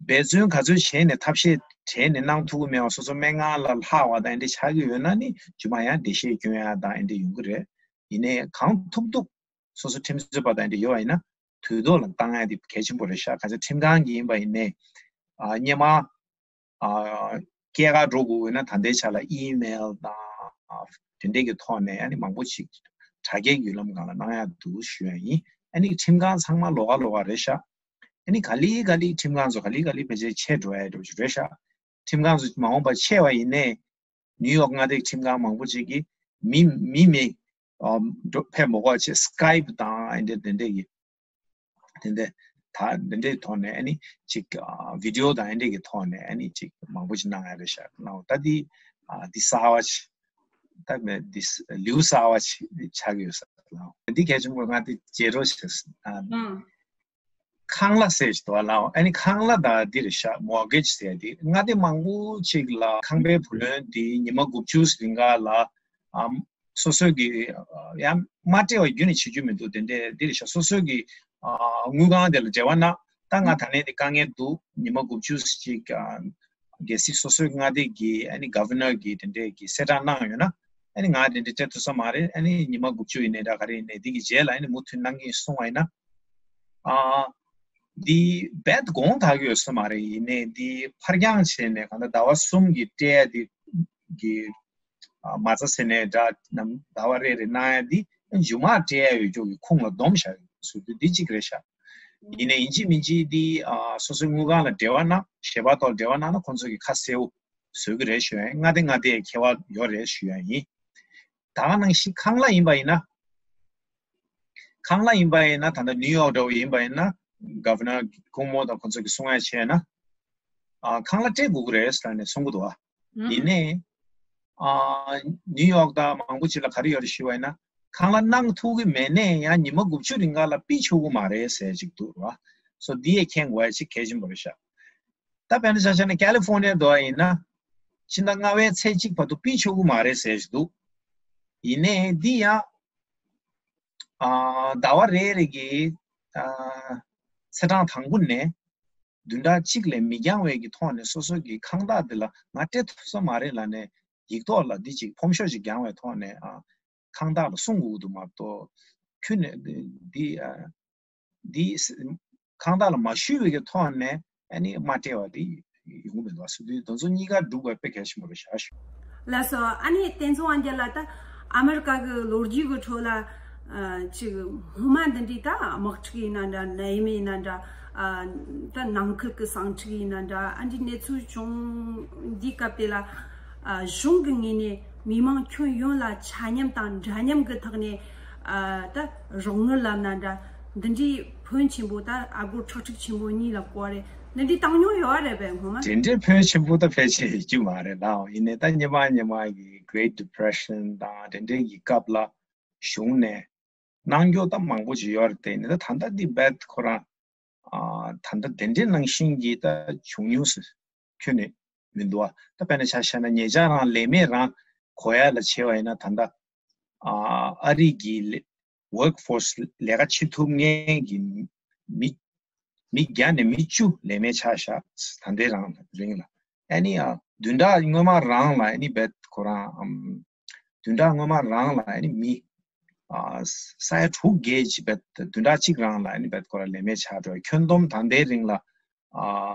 འབད་བརྩོན་ག་ཚོད་བྱས་ནས་ཐབས་ཤེས་བྲལ་ནས་གནང་ཐུབ་ཀྱི་མེད་པ། སོ་སོ་སྨན་ཁང་ལ་ལྷག་པ་དང་ཨེ་འདྲས་ཆགས་ཀྱི་ཡོད་ན་ནི་རྗེས་མ་ཡང་འགྲེལ་བཤད་སྐྱོན་ཡ་དང་ཨེ་འདྲས་ཡོང་གི་རེད། ཡིན་ནའི་གང་ཐུབ་ཐུབ་སོ་སོ་ཁྲིམས་རྩོད་པ་དང་ཨེ་འདྲས་ཡོད་པ་ཡིན་ན་དུས་ཐོག་ལ་བཏང་ཡ་དེ་གལ་ཆེན་པོ་རེད་ཤག་ག་ཚོད་ཁྲིམས་ཁང་གི་ཡིན་པ་ཡིན་ནའི་ཨ་སྔོན་མ་ཨ་སྐྱེལ་ག་འགྲོ་དགོས་ཡོད་ན་ད་ལྟའི་ཆ་ལ་ཨི་མེལ་དང་ཨ་དེ་འདྲས་ཀྱི་ཐོག་ནས་ཨ་ནི་མང་པོ་ཞིག་དྲ་རྒྱའི་བརྒྱུད་ལམ་སྒང་ལ་གནང་ཡ་འདུག་ཞུ་ཡ་ཡིན། ཨ་ནི་ཁྲིམས་ཁང་ཚང་མ་ལོགས་ཀ་ལོགས་ཀ་རེད་ཤག་ཨ་ནི་ག་ལེ་ག་ལེ་ཁྲིམས་ཁང་ཚོ་ག་ལེ་ག་ལེ་ཕལ་ཆེར་ཆད་འགྲོ་ཡ་འགྲོ་རྒྱུ་རེད་ཤག་ཁྲིམས་ཁང་ཚོ་མ་འོངས་པར་ཆད་པ་ཡིན་ནའི་ནིའུ་ཡོག་མངའ་སྡེའི་ཁྲིམས་ཁང་མང་པོ་ཅིག་གིས་མི་མི་མི་ཨ་འགྲོ་ཕེབས་མ་དགོས་པ་བྱས་སི་ཀའེབ་དང་ཨ་འདྲས་དེ་འདྲས་ཀྱི་དེ་འདྲས་ད་དེ་འདྲས་ཐོག་ནས་ཨ་ནི་ཅིག་ཨ་བི་ཌི་ཨོ་དང་ཨ་འདྲས་ཀྱི་ཐོག་ནས་ཨ་ནི་ཅིག་མང་པོ་ཅིག་གནང་ཡ་རེད་ཤག་ལའོ། ད་འདི་ཨ་འདི་གསར་པ་ཅིག་ད་མེད་འདི་ལེའུ་གསར་པ་ཅིག་ཆགས་ཀྱི་ཡོད་ས་ལའོ། འདི་གལ་ཆེན་པོ་ང་འདི་བརྗེད་འགྲོ་བྱས་ཨ། ཨང་། ཁང་གླ་ཟེར་ཞིག་འདུག་ལའོ། ཨ་ནི་ཁང་གླ་དང་འདི་རེད་ཤག་མོར་གེཇ་ཟེར་ཡ་འདི། མངའ་སྡེ་མང་པོ་ཅིག་ལ་ཁང་པའི་བུ་ལོན་འདི་ཉི་མ་དགུ་བཅུ་རིང་ག་ལ་ཨམ་སོ་སོ་གི་ཡང་མ་སྤྲད་པ་རྒྱུན་ནས་བྱེད་རྒྱུ་མི་འདུག་དེ་འདྲས་འདི་རེད་ཤག་སོ་སོ་གི་ཨ་དངུལ་ཁང་དེ་ལ་འབྲེལ་བ་གནང་། ད་ང་ད་ནས་འདི་དཀའ་ངལ་འདུག་ཉི་མ་དགུ་བཅུ་ཅིག་ཨ་གལ་སྲིད་སོ་སོའི་མངའ་སྡེ་གི་ཨ་ནི་ག་ཝར་ནར་གི་དེ་འདྲས་གི་གསལ་བསྒྲགས་གནང་ཡོད་ན། ཨ་ནི་ང་དེ་འདྲ་སྤྲད་ཐུབ་ས་མ་རེད། ཨ་ནི་ཉི་མ་དགུ་བཅུ་ཡིན་ནའི་འདྲ་ག་རེ་ཡིན་ནའི་འདི་གི་རྗེས་ལ་ཨ་ནི་མུ་མཐུད་གནང་གི་ཡིན་གསུངས་པ་ཡིན་ན། ཨ་འདི་རྦད་དགོངས་དག་གི་ཡོད་ས་མ་རེད། ཡིན་ནའི་འདི་ཕར་འགྱངས་བྱས་ནས་གང་ལྟར་ཟླ་བ་གསུམ་གྱི་སྤྲད་ཡ་འདི་གི་ཨ་མ་རྩ་ཟེར་ནའི་འདྲ་ནམ་ཟླ་བ་རེ་རེ་གནང་ཡ་འདི་མཇུག་མ་སྤྲད་ཡ་ཡོད་ཅོག་གི་ཁུངས་ལ་འདོམས་བཞག་ཟེར་དུས་འདི་གཅིག་རེད་ཤག་ཡིན་ནའི་ཡིན་གཅིག་མིན་གཅིག་འདི་ཨ་སོ་སོའི་དངུལ་ཁང་ལ་འབྲེལ་བ་གནང་། ཞལ་པར་ཐོག་འབྲེལ་བ་གནང་ན་ཁོང་ཚོ་གི་ཁ་གསལ་བོ་བཟོ་གི་རེད་ཞུ་ཡ་ཡིན། མངའ་སྡེ་མངའ་སྡེའི་ཁྱད་པར་ཡོད་རེད་ཞུ་ཡ་ཡིན། ད་ག་ནང་བཞིན་ཁང་གླ་ཡིན་པ་ཡིན་ན། ཁང་གླ་ཡིན་པ་ཡིན་ན་ད་ལྟ་ནིའུ་ཡོག་འདྲ་བོ་ཡིན་པ་ཡིན་ན་ག་ཝར་ནར་སྐུ་ངོ་དང་ཁོང་ཚོ་གི་གསུང་ཡ་བྱས་ན། ཨ་ཁང་གླ་སྤྲད་དགོས་ཀྱི་རེད་ཟེར་ནས་གསུང་གི་འདུག་ཨ། ཡིན་ནའི་ཨ་ནིའུ་ཡོག་དང་མང་པོ་ཅིག་ལ་ག་རེ་ཡོད་རེད་ཞུ་བ་ཡིན་ན། ཁང་གླ་གནང་ཐུབ་ཀྱི་མེད་ནའི་ཡང་ཉི་མ་དགུ་བཅུ་རིང་ག་ལ་ཕུད་ཆོག་གི་མ་རེད་ཟེར་ཅིག་འདུག་ར། སོ་འདི་ཡས་མཁྱེན་དགོས་ཡ་ཅིག་གལ་ཆེན་པོ་རེད་ཤག་ད་དཔེར་ན་ཆ་བཞག་ན་ཀ་ལི་ཧྥོར་ནི་ཡ་འདྲ་བ་ཡིན་ན། ཕྱི་ཟླ་ལྔ་པའི་ཚེས་གཅིག་བར་དུ་ཕུད་ཆོག་གི་མ་རེད་ཟེར་ཞིག་འདུག་ཡིན་ནའི་འདི་ཡང་ཨ་ཟླ་བ་རེ་རེ་གི་ཨ་ཚེས་གྲངས་དང་པོ་ནས་ བདུན་ཕྲག་གཅིག་ལས་མི་འགྱངས་བའི་གི་ཐོག་ནས་སོ་སོ་གི་ཁང་བདག་དེ་ལ་ང་སྤྲད་ཐུབ་ས་མ་རེད་ལབ་ནས་ཡིག་ཐོག་ལ་འདི་ཅིག་ཕོམ་ཤོག་ཅིག་བརྒྱངས་བའི་ཐོག་ནས་ཨ་ཁང་བདག་ལ་གསུང་དགོས་ཀྱི་འདུག་མ་གཏོགས། ཁྱོད་ནས་འདི་འདི་ཨ་འདི་ཁང་བདག་ལ་མ་ཞུས་པའི་གི་ཐོག་ནས་ཨ་ནི་མ་སྤྲད་པ་འདི་ཡོང་གི་མི་འདུག་ཟེར་དུས་དེ་ཚོ་གཉིས་ཀ་སྒྲུག་པ་དཔེ་གལ་ཆེན་པོ་རེད་ཤག་ཞུ། ལགས་སོ། ཨ་ནི་བསྟན་འཛིན་དབང་རྒྱལ་ལགས། ད་ཨ་མེ་རི་ཀ་གི་ལོ་རྒྱུས་ཀྱི་ཁྲོད་ལ་ཨ་ཅིག་སྔོན་མ་འདི་འདྲའི་ད་དམག་འཁྲུག་ཡིན་ན་འདྲ། ནད་ཡམས་ཡིན་ན་འདྲ། ཨ་ད་ནང་ཁུལ་གྱི་ཟིང་འཁྲུག་ཡིན་ན་འདྲ། ཨ་འདྲའི་གནས་ཚུལ་བྱུང་འདིའི་སྐབས་དེ་ལ་ཨ་གཞུང་གི་ངོས་ནས་མི་མང་ཁྱོན་ཡོངས་ལ་ཆ་མཉམ་དང་འདྲ་མཉམ་གྱི་ཐོག་ནས་ཨ་ད་རོགས་དངུལ་ལབ་ན་འདྲ། འདི་འདྲའི་ཕོན་ཆེན་པོ་ད་ཨ་སྒོར་ཁྲག་ཁྲིག་ཆེན་པོ་གཉིས་ལ་བསྐོར་རེད། འདི་འདྲའི་བཏང་མྱོང་ཡོད་རེད་པས་སྔོན་མ། དེ་འདྲའི་ཕོན་ཆེན་པོ་ད་ཕལ་ཆེར་ཡོད་རྒྱུ་མ་རེད་ལགས། ཡིན་ནའི་ད་སྔོན་མ་སྔོན་མ་གི་Great Depression དང་དེ་འདྲའི་གི་སྐབས་ལ་གཞུང་ནས་གནང་རྒྱུ་ད་མང་པོ་ཅིག་ཡོད་རེད་དེ། ཡིན་ནའི་ད་ད་ལྟ་འདི་རྦད་ཁོ་རང་ཨ་ད་ལྟ་དེ་འདྲའི་ནང་བཞིན་གྱི་ད་བྱུང་མྱོང་ཟེར་ཁྱོན་ནས་མི་འདུག་ཨ། ད་དཔེར་ན་ཆ་བཞག་ན་ཉེ་ཆར་རང་ལས་མེད་རང་གོ་ཡ་ལ་བྱས་པ་ཡིན་ན། ད་ལྟ་ཨ་ཨ་རི་གི་ལས་workforce ལས་ཀ་བྱེད་ཐུབ་མཁན་གྱི་མི་མི་བརྒྱ་ནས་མི་བཅུ་ལས་མེད་ཆགས་ཤག་ད་ལྟའི་རང་རིང་ལ། ཨ་ནི་ཨ་བདུན་ཕྲག་སྔོན་མ་རང་ལ་ཨ་ནི་རྦད་ཁོ་རང་ཨམ་བདུན་ཕྲག་སྔོན་མ་རང་ལ་ཨ་ནི་མི་ཨ་ས་ཡ་དྲུག་བརྒལ་ཅིག་རྦད་བདུན་ཕྲག་གཅིག་རང་ལ་ཨ་ནི་རྦད་ཁོ་རང་ལས་མེད་ཆགས་འགྲོ། ཁྱོན་བསྡོམས་ད་ལྟའི་རིང་ལ་ཨ་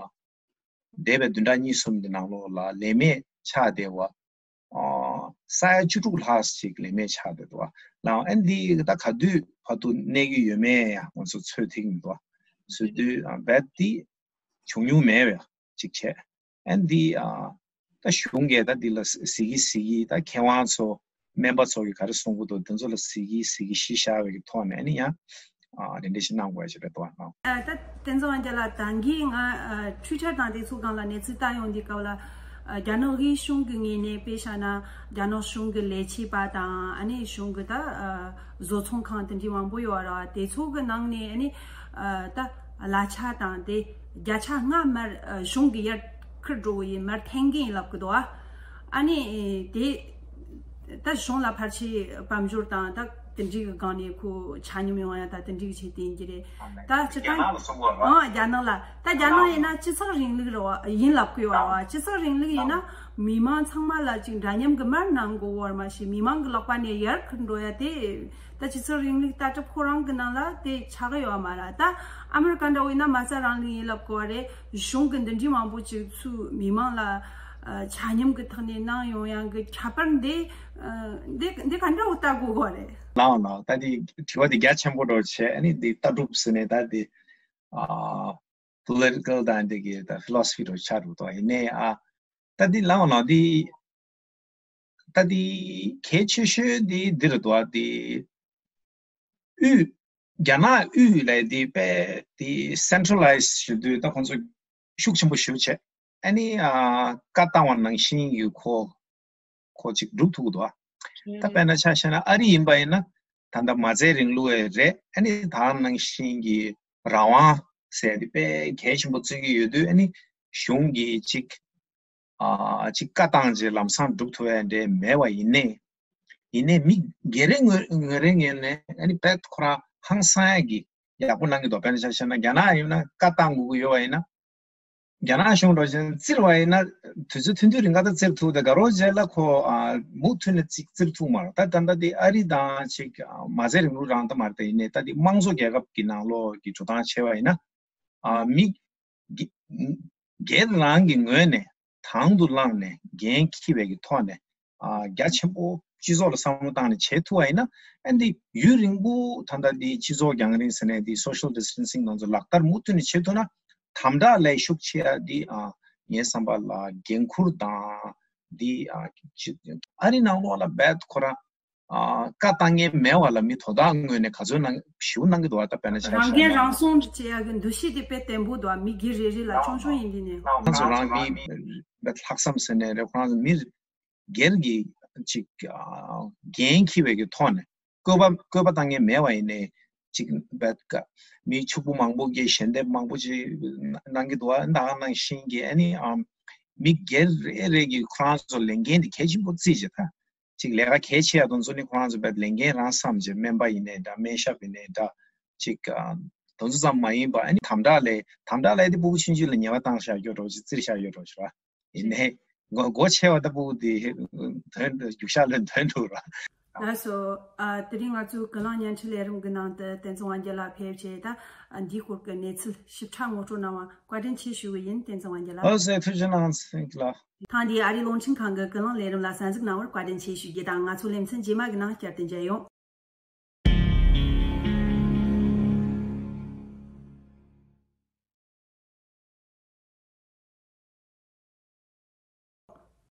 འདས་པའི་བདུན་ཕྲག་གཉིས་གསུམ་གྱི་ནང་ལོགས་ལ་ལས་མེད་ཆགས་བསྡད་པ་ཨ་ས་ཡ་བཅུ་དྲུག་ལྷག་ཅིག་ལས་མེད་ཆགས་བསྡད་འདུག་པ་ལགས། ཨ་ནི་འདི་ད་ག་དུས་བར་དུ་གནས་ཀྱི་ཡོད་མེད་ཡང་ང་ཚོ་ཚོད་ཐིག་མི་འདུག་པ། ཟེར་དུས་ཨ་རྦད་དེ་བྱུང་མྱོང་མེད་པ་ཅིག་བྱས། ཨ་ནི་འདི་ཨ་ད་གཞུང་གིས་ད་འདི་ལ་གཟིགས་ཀྱི་གཟིགས་ཀྱི། ད་མཁས་དབང་ཚོ་སྨན་པ་ཚོ་གིས་ག་རེ་གསུང་གི་འདུག་དེ་ཚོ་ལ་གཟིགས་ཀྱི་གཟིགས་ཀྱི་གཞི་བཞག་པའི་གི་ཐོག་ནས་ཨ་ནི་ཡང་ཨ་དེ་འདྲ་ཞིག་གནང་དགོས་ཡ་ཞིག་རེད་འདུག་པ་ལགས། ཨ་ད་བསྟན་འཛིན་དབང་རྒྱལ་ལགས། ད་གིན་ང་ཨ་Twitter དང་དེ་ཚོ་སྒང་ལ་གནས་ཚུལ་བལྟ་ཡོང་དུས་སྐབས་ལ་ཨ་རྒྱ་ནག་དབུས་གཞུང་གི་ངོས་ནས་དཔེ་བཞག་ན་རྒྱ་ནག་གཞུང་གི་ལས་བྱེད་པ་དང་ཨ་ནི་གཞུང་གི་ད་ཨ་བཟོ་ཚོང་ཁང་དེ་འདྲའི་མང་པོ་ཡོད་རེད་པ། དེ་ཚོ་གི་ནང་ནས་ཨ་ནི་ཨ་ད་གླ་ཆ་དང་དེ་བརྒྱ་ཆ་ལྔ་མར་ཨ་གཞུང་གི་ཡར་ཁུར་འགྲོ་གི་ཡིན། མར་འཐེན་གི་ཡིན་ལབ་གི་འདུག་པ། ཨ་ནི་དེ་ད་གཞུང་ལ་ཕལ་ཆེར་དཔལ་འབྱོར་དང་ད་དེ་འདྲའི་གི་སྒང་ནས་ཁོ་ཆ་སྙོམས་ཡོང་ཡ་ད་དེ་འདྲའི་གི་བྱས་དེ་ཡིན་གྱི་རེད། ད་སྤྱིར་བཏང་རྒྱ་ནག་ལ་གསུང་གི་ཡོད་རེད་པ། ཨང་རྒྱ་ནག་ལ། ད་རྒྱ་ནག་ཡིན་ན་སྤྱི་ཚོགས་རིང་ལུགས་རེད་པ། ཡིན་ལབ་གི་ཡོད་རེད་པ། སྤྱི་ཚོགས་རིང་ལུགས་ཡིན་ན་མི་མང་ཚང་མ་ལ་ཅིག་འདྲ་མཉམ་གི་མར་གནང་དགོས་པ་མ་ཤེས། མི་མང་གི་ལག་པ་ནས་ཡར་ཁུར་འགྲོ་ཡ་དེ་ད་སྤྱི་ཚོགས་རིང་ལུགས་ལྟ་གྲུབ་ཁོ་རང་གི་ནང་ལ་དེ་ཆགས་ཀྱི་ཡོད་མ་རེད། ད་ཨ་མེ་རི་ཀ་འདྲ་བོ་ཡིན་ན་མ་རྩ་རང་ལུགས་ཡིན་ལབ་དགོས་པ་རེད། གཞུང་གི་འདི་འདྲའི་མང་པོ་ཅིག་ཚུར་མི་མང་ལ་ཨ་ཆ་སྙོམས་ཀྱི་ཐོག་ནས་གནང་ཡོང་ཡ་གི་ཁྱད་པར་འདི་ཨ་འདི་འདི་ག་འདྲ་བོ་ལྟ་དགོས་དགོས་རེད། ལགས་ལགས། ད་འདི་དྲི་བ་འདི་རྒྱ་ཆེན་པོ་འདྲ་བོ་བྱས། ཨ་ནི་འདི་ལྟ་གྲུབ་ཟེར་ནས་ད་འདི་ཨ་political དང་འདི་གི་ད་philosophy འདྲ་བོ་ཆགས་འགྲོ་འདུག་ཡིན་ནའི་ཨ་ད་འདི་ལགས་ལགས་འདི་ད་འདི་གལ་ཆེ་ཤོས་འདི་འདི་རེད་འདུག་ཨ། འདི་དབུས་རྒྱ་ནག་དབུས་ལ་འདི་དཔེ་འདི་centralized ཞུ་དུས་ད་ཁོང་ཚོ་ཤུགས་ཆེན་པོ་ཞེ་པོ་བྱས། ཨ་ནི་ཨ་བཀའ་བཏང་བ་ནང་བཞིན་གྱི་ཁོ་ཁོ་ཅིག་སྒྲུབ་ཐུབ་ཀྱི་འདུག་ཨ། ད་དཔེར་ན་ཆ་བཞག་ན་ཨ་རི་ཡིན་པ་ཡིན་ན་ད་ལྟ་མ་རྩའི་རིང་ལུགས་རེད། ཨ་ནི་ད་ནང་བཞིན་གྱི་རང་དབང་ཟེར་དེ་དཔེ་གལ་ཆེན་པོ་བརྩི་གི་ཡོད་དུས། ཨ་ནི་གཞུང་གིས་ཅིག་ཨ་ཅིག་བཀའ་བཏང་རྗེས་ལམ་སང་སྒྲུབ་ཐུབ་ཡ་འདྲ་མེད་པ་ཡིན་ནའི། ཡིན་ནའི་མི་སྒེར་རེ་ངོས་ངོས་རེ་ངོས་ནས་ཨ་ནི་དཔེ་ཁོ་རང་ཧང་སང་ཡ་གི་ཡག་པོ་གནང་གི་འདུག་དཔེར་ན་ཆ་བཞག་ན་རྒྱ་ནག་ཡིན་ན་བཀའ་བཏང་དགོས་ཀྱི་ཡོད་པ་ཡིན་ན། རྒྱ་ནག་གཞུང་འདྲ་བཞིན་བཙིར་བ་ཡིན་ན་དུས་ཚོད་ཐུང་ཐུང་རིང་ག་ད་བཙིར་ཐུབ། དེ་དགའ་རོགས་རྗེས་ལ་ཁོ་ཨ་མུ་མཐུད་ནས་ཅིག་བཙིར་ཐུབ་མ་རེད། ད་ད་ལྟ་དེ་ཨ་རི་དང་ཅིག་ཨ་མ་རྩའི་རིང་ལུགས་རང་ད་མ་རེད། ད་ཡིན་ནའི་ད་དེ་དམངས་གཙོ་རྒྱལ་ཁབ་ཀྱི་ནང་ལོགས་ཀྱི་འགྲོ་སྟངས་བྱས་པ་ཡིན་ན་ཨ་མི་སྒེར་རང་གི་ངོས་ནས་དང་དུ་བླངས་ནས་འགན་འཁྱེར་བའི་གི་ཐོག་ནས་ཨ་རྒྱ་ཆེན་པོ་སྤྱི་ཚོགས་ལ་བསམ་བློ་བཏང་ནས་བྱེད་ཐུབ་པ་ཡིན་ན། ཨ་འདི་ཡུན་རིང་པོ་ད་ལྟ་འདི་སྤྱི་ཚོགས་རྒྱང་རིང་ཟེར་ནས་འདི་social distancing ནང་ཚོ་ལག་བསྟར་མུ་མཐུད་ནས་བྱེད་ཐུབ་ན། དམ་དྲག་ལས་ཤུགས་ཆེ་ཡ་འདི་ཨ་ངའི་བསམ་པ་ལ་འགན་འཁུར་དང་འདི་ཨ་ཅི་ཨ་རི་ནང་ལོགས་ལ་རྦད་ཁོ་རང་ཨ་བཀའ་བཏང་མཁན་མེད་པ་ལ་མི་དོ་བདག་ངོས་ནས་ག་ཚོད་གནང་ཞེ་པོ་གནང་གི་འདུག་བ། ད་དཔེར་ན་ཆ་བཞག་ན་རང་འགན་རང་སྲུང་བྱེད་ཡ་གི་འདུ་ཤེས་དེ་དཔེ་བརྟན་པོ་འདུག་བ། མི་སྒེར་རེ་རེ་ལ་ཆུང་ཆུང་ཡིན་དུས་ནས། ཁོ་རང་ཚོ་རང་མི་ལྷག་བསམ་ཟེར་ནའི་རེད། ཁོ་རང་ཚོ་མི་སྒེར་གྱི་ཅིག་ཨ་འགན་འཁྱེར་བའི་གི་ཐོག་ནས་བཀོད་པ་བཀོད་པ་བཏང་མཁན་མེད་པ་ཡིན་ནའི་ཅིག་རྦད་ཀ་མི་ཕྱུག་པོ་མང་པོ་གིས་ཞལ་འདེབས་མང་པོ་ཅིག་གནང་གི་འདུག་བ། ད་ག་ནང་བཞིན་གྱི་ཨ་ནི་ཨམ་མི་སྒེར་རེ་རེ་གིས་ཁོ་རང་ཚོ་ལས་འགན་དེ་གལ་ཆེན་པོ་བརྩིས་བྱས། ད་ཅིག་ལས་ཀ་གལ་ཆེ་ཡ་དེ་ཚོ་ནི་ཁོ་རང་ཚོ་རྦད་ལས་འགན་རང་བསམ་བྱས། སྨན་པ་ཡིན་ནའི་འདྲ། སྨན་ཞབས་ཡིན་ནའི་འདྲ། ཅིག་ཨ་ དེ་ཚོ་ཙམ་མ་ཡིན་པ། ཨ་ནི་དམ་དྲག་ལས་དམ་དྲག་ལས་དེ་སྤུ་གུ་ཆུང་ཆུང་ལ་ཉེས་པ་བཏང་བཞག་ཡོད་འགྲོ། ཅིག་བཙིར་བཞག་ཡོད་འགྲོ་ཞུ་བ་ཡིན་ནའི། མགོ་མགོ་ཆེ་བ་ལྟ་བུ་དེ་དོན་རྒྱུག་ཤར་ལོན་དོན་འགྲོ་ར། ལགས་སོ། ཨ། དེ་རིང་ང་ཚོའི་ཀུན་གླེང་བརྙན་འཕྲིན་ལས་རིམ་གྱི་ནང་དུ་བསྟན་འཛིན་དབང་རྒྱལ་ལགས་ཕེབས་བྱས། ད་འདིའི་སྐོར་གྱི་གནས་ཚུལ་ཞིབ་ཕྲ་ངོ་སྤྲོད་གནང་བ་བཀའ་དྲིན་ཆེ་ཞུ་གི་ཡིན། བསྟན་འཛིན་དབང་རྒྱལ་ལགས། ཨོ་ཟེར། ཐུགས་རྗེ་གནང་། ལགས། ཐེངས་འདིའི་ཨ་རིའི་རླུང་འཕྲིན་ཁང་གི་ཀུན་གླེང་ལས་རིམ་ལ་གསན་གཟིགས་གནང་བར་བཀའ་དྲིན་ཆེ་ཞུ་རྒྱུ་དང་། ང་ཚོའི་ལེ་ཚན་རྗེས་མ་གི་ནང་བསྐྱར་དུ་མཇལ་ཡོང་།